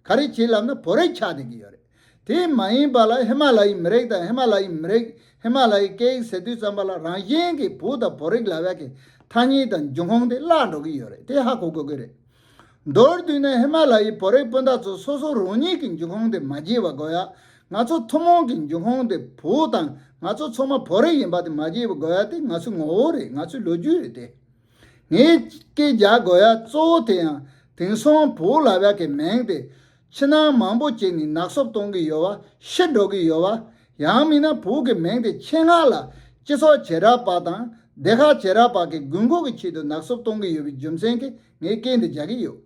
ག་རེ་བྱས་ལབ་ན་བོད་རིགས་ཆགས་བསྡད་ཀྱི་ཡོད་རེད། དེ་མ་ཡིན་པ་ལ་ཧི་མ་ལ་ཡའི་མི་རིགས་དང་ཧི་མ་ལ་ཡའི་མི་རིགས། ཧི་མ་ལ་ཡའི་སྐད་ཡིག་ཟེར་དུས་ཙམ་པ་ལ་རང་བཞིན་གྱིས་བོད་དང་བོད་རིགས་ལབ་ཡག་གི་ཐ་སྙད་དང་འབྱུང་ཁུངས་དེ་བརླག་འགྲོ་གི་ཡོད་རེད། དེ་ཧ་གོ་དགོས་ཀྱི་རེད། མདོར་བསྡུས་ན་ཧི་མ་ལ་ཡའི་བོད་རིགས་སྤུན་ཟླ་ཚོ་སོ་སོ་རང་ཉིད་ཀྱི་འབྱུང་ཁུངས་དེ་མ་བརྗེད་པ་དགོས་ཡ། ང་ཚོ་ཐུན་མོང་གི་འབྱུང་ཁུངས་དེ་བོད་དང་ང་ཚོ་ཚང་མ་བོད་རིགས་ཡིན་པ་དེ་མ་བརྗེད་པ་དགོས་ཡ་དེ་ང་ཚོའི་ངོ་བོ་རེད། ང་ཚོའི་ལོ་རྒྱུས་རེད་དེ། ངས་སྐད་རྒྱག་དགོས་ཡ་གཙོ་བོ་དེ་ཡང་དེང་སང་བོད་ལབ་ཡག་གི་མིང་དེ་ཕྱི་ནང་མང་པོ་ཅིག་ནས་ནག་སུབ་གཏོང་གི་ཡོད་པ། ཤི་འགྲོ་གི་ཡོད་པ། ཡང་མིན་ན་བོད་ཀྱི་མིང་དེ་ཆེད་མངགས་ལ་སྤྱི་ཚོགས་བྱེ་བྲག་པ་དང་སྡེ་ཁག་བྱེ་བྲག་པ་གི་དགོས་མཁོ་གི་ཆེད་དུ་ནག་སུབ་གཏོང་གི་ཡོད་པའི་རྒྱུ་མཚན་གྱིས་ངས་སྐད་འདི་རྒྱག་གི་ཡོད།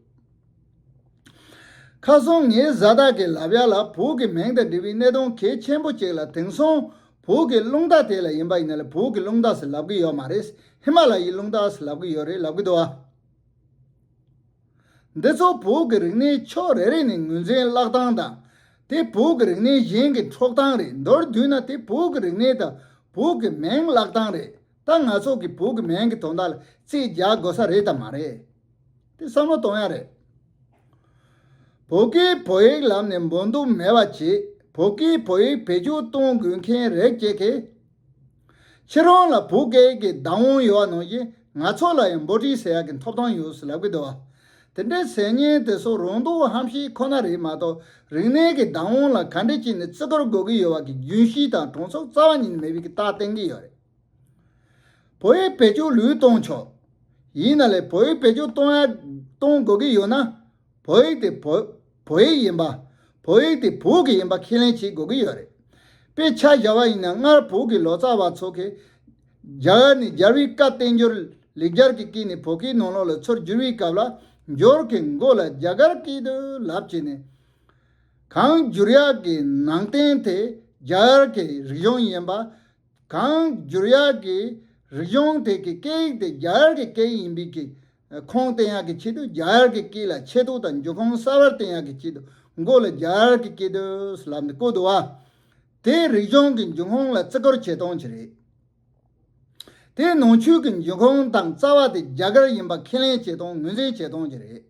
ཁ་སང་ངས་བཟའ་ཟླ་གིས་ལབ་ཡག་ལ་བོད་ཀྱི་མིང་དང་འབྲེལ་བའི་གནད་དོན་གལ་ཆེན་པོ་ཅིག་ལ་དེང་སང་བོད་ཀྱི་རླུང་རྟ་དེ་ལ་ཡིན་པ་ཡིན་ན་ལ་བོད་ཀྱི་རླུང་རྟ་ཟེར་ལབ་གི་ཡོད་མ་རེད། ཧི་མ་ལ་ཡའི་རླུང་རྟ་ཟེར་ལབ་གི་ཡོད་རེད་ལབ་གི་འདུག་ཨ། འདི་ཚོ་བོད་ཀྱི་རིག་གནས་ཕྱོགས་རེ་རེ་ནས་ངོས་འཛིན་བརླག་སྟངས་དང་། དེ་བོད་ཀྱི་རིག་གནས་གཞན་གྱི་འཕྲོག་སྟངས་རེད། མདོར་བསྡུས་ན་དེ་བོད་ཀྱི་རིག་གནས་དང་བོད་ཀྱི་མིང་བརླག་སྟངས་རེད། ད་ང་ཚོ་གི་བོད་ཀྱི་མིང་གི་དོན་དག་ལ་རྩིས་རྒྱག་དགོས་ས་རེད་དམ་མ་རེད། དེ་བསམ་བློ་གཏོང་ཡ་རེད། བོད་སྐད་བོད་ཡིག་ལབ་ནས་འབོད་འདུག་མེད་པ་བྱེད། བོད་སྐད་བོད་ཡིག་བེད་སྤྱོད་གཏོང་དགོས་མཁན་རེད་ཅེས་ཀྱི། ཁྱེད་རང་ལ་བོད་སྐད་ཀྱི་བདག་དབང་ཡོད་པ་ནང་བཞིན་ང་ཚོ་ལ་ཡང་འབོད་སྒྲིག་ཟེར་ཡག་གི་ཐོབ་ཐང་ཡོད་ཟེར་ལབ་ཀྱི་འདུག་བ། དེ་འདྲའི་ཟེར་མཁན་དེ་ཚོ་རང་སྡུག་ཧམ་བཤད་ཁོ་ན་རེད་མ་གཏོགས་རིག་གནས་ཀྱི་བདག་དབང་ལ་ག་འདྲ་བྱས་ནས་བརྩི་བཀུར་དགོས་ཀྱི་ཡོད་པ་གི་རྒྱུན་ཤེས་དང་གྲོང་ཚོ་རྩ་བ་ཉིད་ནས་མེད་པའི་གི་རྟགས་བསྟན་གྱི་ཡོད་རེད། བོད་ཡིག་བེད་སྤྱོད་ལུགས་གཏོང་ཆོག་ཡིན་ན་ལས་བོད་ཡིག་བེད་སྤྱོད་གཏོང་ཡ་གཏོང་དགོས་ཀྱི་ཡོད་ན། བོད་ཡིག་དེ་བོད་བོད་ཡིག་ཡིན་པ། བོད་ཡིག་དེ་བོད་ཀྱི་ཡིན་པ་ཁས་ལེན་བྱེད་དགོས་ཀྱི་ཡོད་རེད། དཔེ་ཆ་བཞག་པ་ཡིན་ན་སྔར་བོད་ཀྱི་ལོ་ཙཱ་བ་ཚོ་གིས་རྒྱ་གར་ནས་རྒྱལ་བའི་བཀའ་བསྟན་འགྱུར་ལེགས་སྦྱར་གྱི་སྐད་ནས་བོད་སྐད་ནང་ལོགས་ལ་ཚུར་བསྒྱུར་བའི་སྐབས་ལ། འགྱུར་གྱི་མགོ་ལ་རྒྱ་གར་སྐད་དུ་ལབ་བྱས་ནས། གང་བསྒྱུར་ཡག་གི་ནང་དོན་དེ་རྒྱ་གར་གྱི་རིག་གཞུང་ཡིན་པ། གང་བསྒྱུར་ཡག་གི་རིག་གཞུང་དེ་གི་སྐད་ཡིག་དེ་རྒྱ་གར་གྱི་སྐད་ཡིག་ཡིན་པའི་གི་ཁུངས་བསྟན་ཡག་གི་ཆེད་དུ། རྒྱ་གར་གྱི་སྐད་ལ་ཆེ་མཐོང་དང་འབྱུང་ཁུངས་གསར་པ་བསྟན་ཡག་གི་ཆེད་དུ་མགོ་ལ་རྒྱ་གར་གྱི་སྐད་དུ་ལབ་ནས་བཀོད་འདུག་བ། དེ་རིག་གཞུང་གི་འབྱུང་ཁུངས་ལ་བརྩི་བཀུར་བྱེད་སྟངས་ཅིག་རེད། དེ་ནང་ཆོས་ཀྱི་འབྱུང་ཁུངས་དང་རྩ་བ་དེ་རྒྱ་གར་ཡིན་པ་ཁས་ལེན་བྱེད་སྟངས་ངོས་འཛིན་བྱེད་སྟངས་ཅིག་རེད།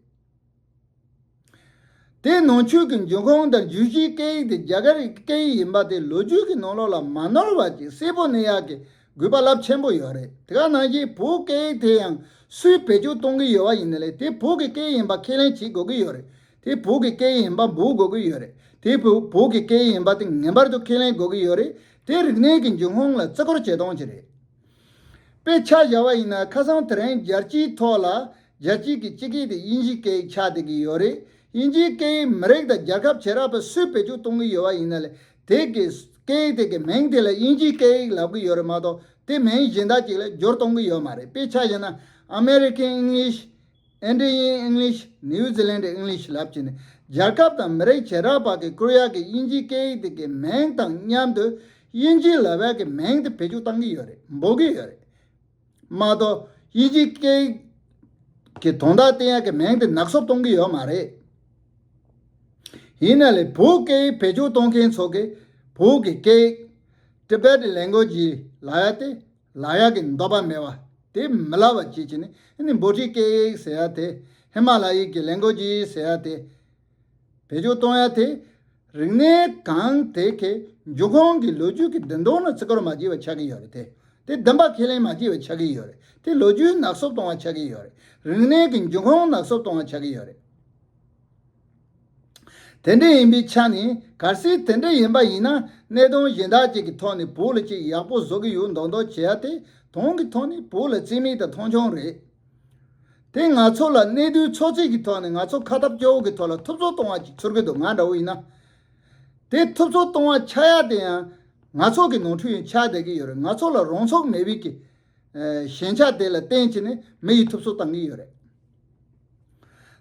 དེ་ནང་ཆོས་ཀྱི་འབྱུང་ཁུངས་དང་རྒྱུད་བཞིའི་སྐད་ཡིག་དེ་རྒྱ་གར་གྱི་སྐད་ཡིག་ཡིན་པ་དེ་ལོ་རྒྱུས་ཀྱི་ནང་ལོགས་ལ་མ་ནོར་བ་ཅིག་གསལ་པོ་གནས་ཡག་གི་དགོས་པ་རླབས་ཆེན་པོ་ཡོད་རེད། དེ་ག་ནང་བཞིན་བོད་སྐད་ཡིག་དེ་ཡང་སུས་བེད་སྤྱོད་གཏོང་གི་ཡོད་པ་ཡིན་ན་ལས་དེ་བོད་ཀྱི་སྐད་ཡིག་ཡིན་པ་ཁས་ལེན་བྱེད་དགོས་ཀྱི་ཡོད་རེད། དེ་བོད་ཀྱི་སྐད་ཡིག་ཡིན་པ་འབོད་དགོས་ཀྱི་ཡོད་རེད། དེ་བོད་བོད་ཀྱི་སྐད་ཡིག་ཡིན་པ་དེ་ངེས་པར་དུ་ཁས་ལེན་དགོས་ཀྱི་ཡོད་རེད། དེ་རིག་གནས་ཀྱི་འབྱུང་ཁུངས་ལ་བརྩི་བཀུར་བྱེད་སྟངས་ཅིག་རེད། དཔེ་ཆ་བཞག་པ་ཡིན་ན་ཁ་སང་དེ་རིང་རྒྱལ་སྤྱིའི་ཐོག་ལ་རྒྱལ་སྤྱིའི་གི་སྤྱི་སྐད་དེ་དབྱིན་ཇིའི་སྐད་ཡིག་ཆགས་བསྡད་ཀྱི་ཡོད་རེད། དབྱིན་ཇིའི་སྐད་ཡིག་མི་རིགས་དང་རྒྱལ་ཁབ་བྱེ་བྲག་པ་སུས་བེད་སྤྱོད་གཏོང་གི་ཡོད་པ་ཡིན་ན་ལས་དེ་གི་སྐད་ཡིག་དེ་གི་མིང་དེ་ལ་དབྱིན་ཇིའི་སྐད་ཡིག་ལབ་ཀྱི་ཡོད་རེད་མ་གཏོགས་དེ་མིང་གཞན་དག་ཅིག་ལ་བསྒྱུར་གཏོང་གི་ཡོད་མ་རེད། དཔེ་ཆ་བཞག་ན་American English, Indian English, New Zealand English ལབ་བྱས་ནས་རྒྱལ་ཁབ་དང་མི་རིགས་བྱེ་བྲག་པ་གི་བཀོལ་ཡག་གི་དབྱིན་ཇིའི་སྐད་ཡིག་དེ་གི་མིང་དང་མཉམ་དུ་དབྱིན་ཇི་ལབ་ཡག་གི་མིང་དེ་བེད་སྤྱོད་གཏང་གི་ཡོད་རེད། འབོད་ཀྱི་ཡོད་རེད་མ་གཏོགས་དབྱིན་ཇིའི་སྐད་ཡིག་གི་དོན་དག་བསྟན་ཡག་གི་མིང་དེ་ནག་སུབ་གཏོང་གི་ཡོད་མ་རེད། ཡིན་ན་ལས་བོད་སྐད་ཡིག་བེད་སྤྱོད་གཏོང་མཁན་ཚོ་གིས་བོད་ཀྱི་སྐད་ཡིག་Tibet language ལབ་ཡག་དེ་ལབ་ཡག་གི་འདོད་པ་མེད་པ་དེ་མི་ལབ་པ་བྱས་བྱས་ནས་ཨ་ནི་འབོད་སྒྲའི་སྐད་ཡིག་ཟེར་ཡག་དེ། ཧི་མ་ལ་ཡའི་གི་language ཟེར་ཡག་དེ་བེད་སྤྱོད་གཏོང་ཡག་དེ་རིག་གནས་གང་དེ་གི་འབྱུང་ཁུངས་ཀྱི་ལོ་རྒྱུས་ཀྱི་བདེན་དོན་ལ་བརྩི་བཀུར་མ་བྱས་པ་ཆགས་ཀྱི་ཡོད་རེད་དེ། དེ་བདེན་པ་ཁས་ལེན་མ་བྱས་པ་ཆགས་ཀྱི་ཡོད་རེད། དེ་ལོ་རྒྱུས་ནག་སུབ་གཏོང་བ་ཆགས་ཀྱི་ཡོད་རེད། རིག་གནས་ཀྱི་འབྱུང་ཁུངས་ནག་སུབ་གཏོང་བ་ཆགས་ཀྱི་ཡོད་རེད། དེ་འདྲ་ཡིན་པའི་ཆ་ནས་གལ་སྲིད་དེ་འདྲ་ཡིན་པ་ཡིན་ན་གནད་དོན་གཞན་དག་ཅིག་གི་ཐོག་ནས་བོད་ལ་ཅིག་ཡག་པོ་བཟོ་གི་ཡོད་མདོག་མདོག་བྱེད་ཡག་དེ་དོན་གྱི་ཐོག་ནས་བོད་ལ་རྩིས་མེད་དང་མཐོང་ཆུང་རེད། དེ་ང་ཚོ་ལ་གནད་དོན་འཚོ་ཚིས་ཀྱི་ཐོག་ནས་ང་ཚོ་ཁ་སྟབས་སྐྱོ་བོ་གི་ཐོག་ལ་ཐུབ་ཚོད་གཏོང་བ་ཅིག་ཚོར་གི་འདུག་ང་འདྲ་བོ་ཡིན་ན། དེ་ཐུབ་ཚོད་གཏོང་བ་ཆགས་ཡག་དེ་ཡང་ ང་ཚོ་གི་ནོར་འཁྲུལ་ཡང་ཆགས་བསྡད་ཀྱི་ཡོད་རེད། ང་ཚོ་ལ་རང་ཚུགས་མེད་པའི་གི་ཨ་ཞན་ཆ་དེ་ལ་བརྟེན་བྱས་ནས་མི་ཡི་ཐུབ་ཚོད་བཏང་གི་ཡོད་རེད།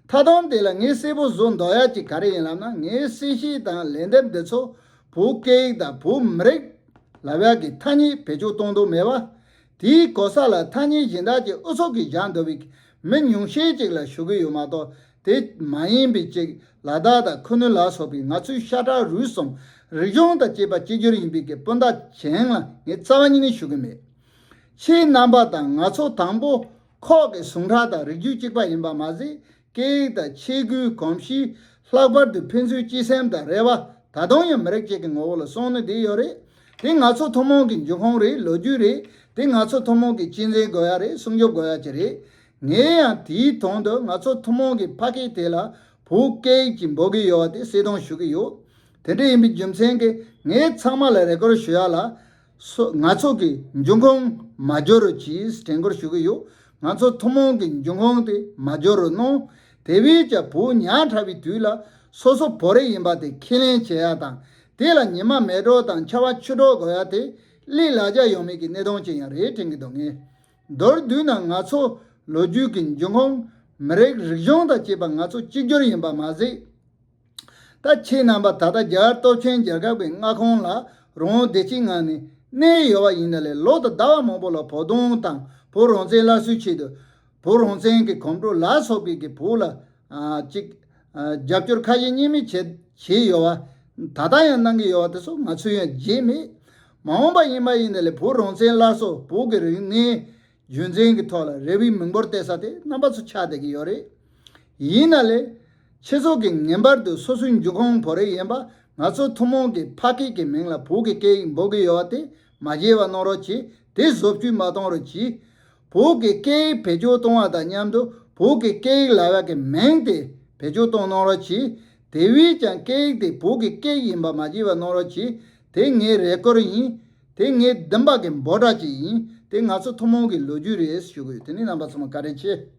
མཐའ་དོན་དེ་ལ་ངས་གསལ་པོ་བཟོ་འདོད་ཡ་གཅིག་ག་རེ་ཡིན་ལབ་ན། ངའི་གསལ་བཤད་དང་ལན་འདེབས་འདི་ཚོ་བོད་སྐད་ཡིག་དང་བོད་མི་རིགས་ལབ་ཡ་གི་ཐ་སྙད་བེད་སྤྱོད་གཏོང་འདོད་མེད་པ། དེའི་གོ་ས་ལ་ཐ་སྙད་གཞན་དག་ཅིག་ཨུ་ཚུགས་ཀྱིས་བཞག་འདོད་པའི་མི་ཉུང་ཤས་ཅིག་ལ་ཞུ་གི་ཡོད་མ་གཏོགས། དེ་མ་ཡིན་པའི་ཅིག་ལ་དྭགས་དང་ཁུ་ནུ་ལ་སོགས་པའི་ང་ཚོའི་ཤ་ཁྲག་རུས་གསུམ་རིག་གཞུང་དང་བཅས་པ་གཅིག་གྱུར་ཡིན་པའི་གི་སྤུན་ཟླ་གཞན་ལ་ངས་རྩ་བ་ཉིད་ནས་ཞུ་གི་མེད། ཁྱེད་རྣམ་པ་དང་ང་ཚོ་དང་པོ་ཁོག་གི་ཟུངས་ཁྲག་དང་རིགས་རྒྱུད་གཅིག་པ་ཡིན་པ་མ་ཟད། སྐད་ཡིག་དང་ཆས་གོས་གོམས་གཤིས། ལྷག་པར་དུ་ཕན་ཚུན་གཅེས་སེམས་དང་རེ་བ། ད་དུང་ཡང་མི་རིགས་གཅིག་གི་ངོ་བོ་ལ་སོང་ནས་བསྡད་ཡོད་རེད། དེ་ང་ཚོ་ཐུན་མོང་གི་འབྱུང་ཁུངས་རེད། ལོ་རྒྱུས་རེད། དེ་ང་ཚོ་ཐུན་མོང་གི་གཅེས་འཛིན་དགོས་ཡ་རེད། སྲུང་སྐྱོབ་དགོས་ཡ་ཅིག་རེད། ངས་ཡང་དེའི་དོན་དུ་ང་ཚོ་ཐུན་མོང་གི་ཕ་སྐད་དེ་ལ་བོད་སྐད་ཡིག་ཅིག་འབོད་ཀྱི་ཡོད་པ་དེ་གསལ་སྟོན་ཞུ་གི་ཡོད། དེ་འདྲ་ཡིན་པའི་རྒྱུ་མཚན་གྱིས་ངས་ཚང་མ་ལ་རེ་སྐུལ་ཞུ་ཡ་ལ། སོ་ང་ཚོ་གི་འབྱུང་ཁུངས་མ་འགྱུར་རོགས་གྱིས་དྲན་སྐུལ་ཞུ་གི་ཡོད། ང་ཚོ་ཐུན་མོང་གི་འབྱུང་ཁུངས་དེ་མ་འགྱུར་རོགས་གནང་། དེ་བས་ཀྱང་བོད་ཉག་ཕྲ་བའི་དུས་ལ་སོ་སོ་བོད་རིགས་ཡིན་པ་དེ་ཁས་ལེན་བྱེད་ཡ་དང་། དེ་ལ་ཉི་མ་མེ་སྒྲོན་དང་ཆར་པ་ཆུ་སྒྲོན་དགོས་ཡ་དེ་ལས་ལ་རྒྱ་ཡོད་མེད་ཀྱི་གནད་དོན་ཅིག་ཡང་རེད་དྲན་གྱི་འདུག་ངས་མདོར་བསྡུས་ན་ང་ཚོ་ལོ་རྒྱུས་ཀྱི་འབྱུང་ཁུངས་མི་རིགས་རིག་གཞུང་དང་བཅས་པ་ང་ཚོ་གཅིག་གྱུར་ཡིན་པ་མ་ཟད། ད་ཁྱེད་རྣམ་པ་ད་ལྟ་རྒྱ་གར་སྟོབས་ཆེན་རྒྱལ་ཁབ་ཀྱི་མངའ་ཁོངས་ལ་རང་དབང་བདེ་སྐྱིད་ངང་ནས་གནས་ཡོད་པ་ཡིན་ན་ལས། ལོ་དང་ཟླ་བ་མང་པོ་ལ་བོད་དོན་དང་བོད་རང་བཙན་སླར་གསོའི་ཆེད་དུ་བོད་རང་བཙན་གྱི་གོམ་བགྲོད་ལ་སོགས་པའི་གི་བོད་ལ་ཨ་ཅིག་ཨ་རྒྱབ་སྐྱོར་ཁ་ཞེ་གཉིས་མེད་བྱེད་བྱས་ཡོད་པ། ད་ལྟ་ཡང་གནང་གི་ཡོད་པ་དེ་ཚོ་ང་ཚོས་ཡང་བརྗེད་མེད། མ་འོངས་པ་ཡིན་པ་ཡིན་ན་ལས་བོད་རང་བཙན་སླར་གསོ། བོད་ཀྱི་རིག་གནས་རྒྱུན་འཛིན་གྱི་ཐོག་ལ་རེ་བའི་མི་འབོར་བལྟས་ས་དེ་རྣམ་པ་ཚོ་ཆགས་བསྡད་ཀྱི་ཡོད་རེད། ཡིན་ན་ལས། ཁྱེད་ཚོ་གིས་ངེས་པར་དུ་སོ་སོའི་འབྱུང་ཁུངས་བོད་རིགས་ཡིན་པ། ང་ཚོ་ཐུན་མོང་གི་ཕ་སྐད་ཀྱི་མིང་ལ་བོད་ཀྱི་སྐད་ཡིག་འབོད་ཀྱི་ཡོད་པ་དེ་མ་བརྗེད་པ་གནང་རོགས་གྱིས། དེ་བཟོ་བཅོས་མ་གཏོང་རོགས་གྱིས། བོད་ཀྱི་སྐད་ཡིག་བེད་སྤྱོད་གཏོང་བ་དང་མཉམ་དུ་བོད་ཀྱི་སྐད་ཡིག་ལབ་ཡག་གི་མིང་དེ་བེད་སྤྱོད་གཏོང་གནང་རོགས་གྱིས། དེ་བས་ཀྱང་སྐད་ཡིག་དེ་བོད་ཀྱི་སྐད་ཡིག་ཡིན་པ་མ་བརྗེད་པ་གནང་རོགས་གྱིས། དེ་ངའི་རེ་སྐུལ་ཡིན། དེ་ངའི་འདུན་པ་གི་འབོད་སྒྲ་ཅིག་ཡིན། དེ་ང་ཚོ་ཐུན་མོང་གི་ལོ་རྒྱུས་རེད་ཞུ་གི་ཡོད། དེ་ནི་རྣམ་པ་ཚང་མ་བཀའ་དྲིན་ཆེ།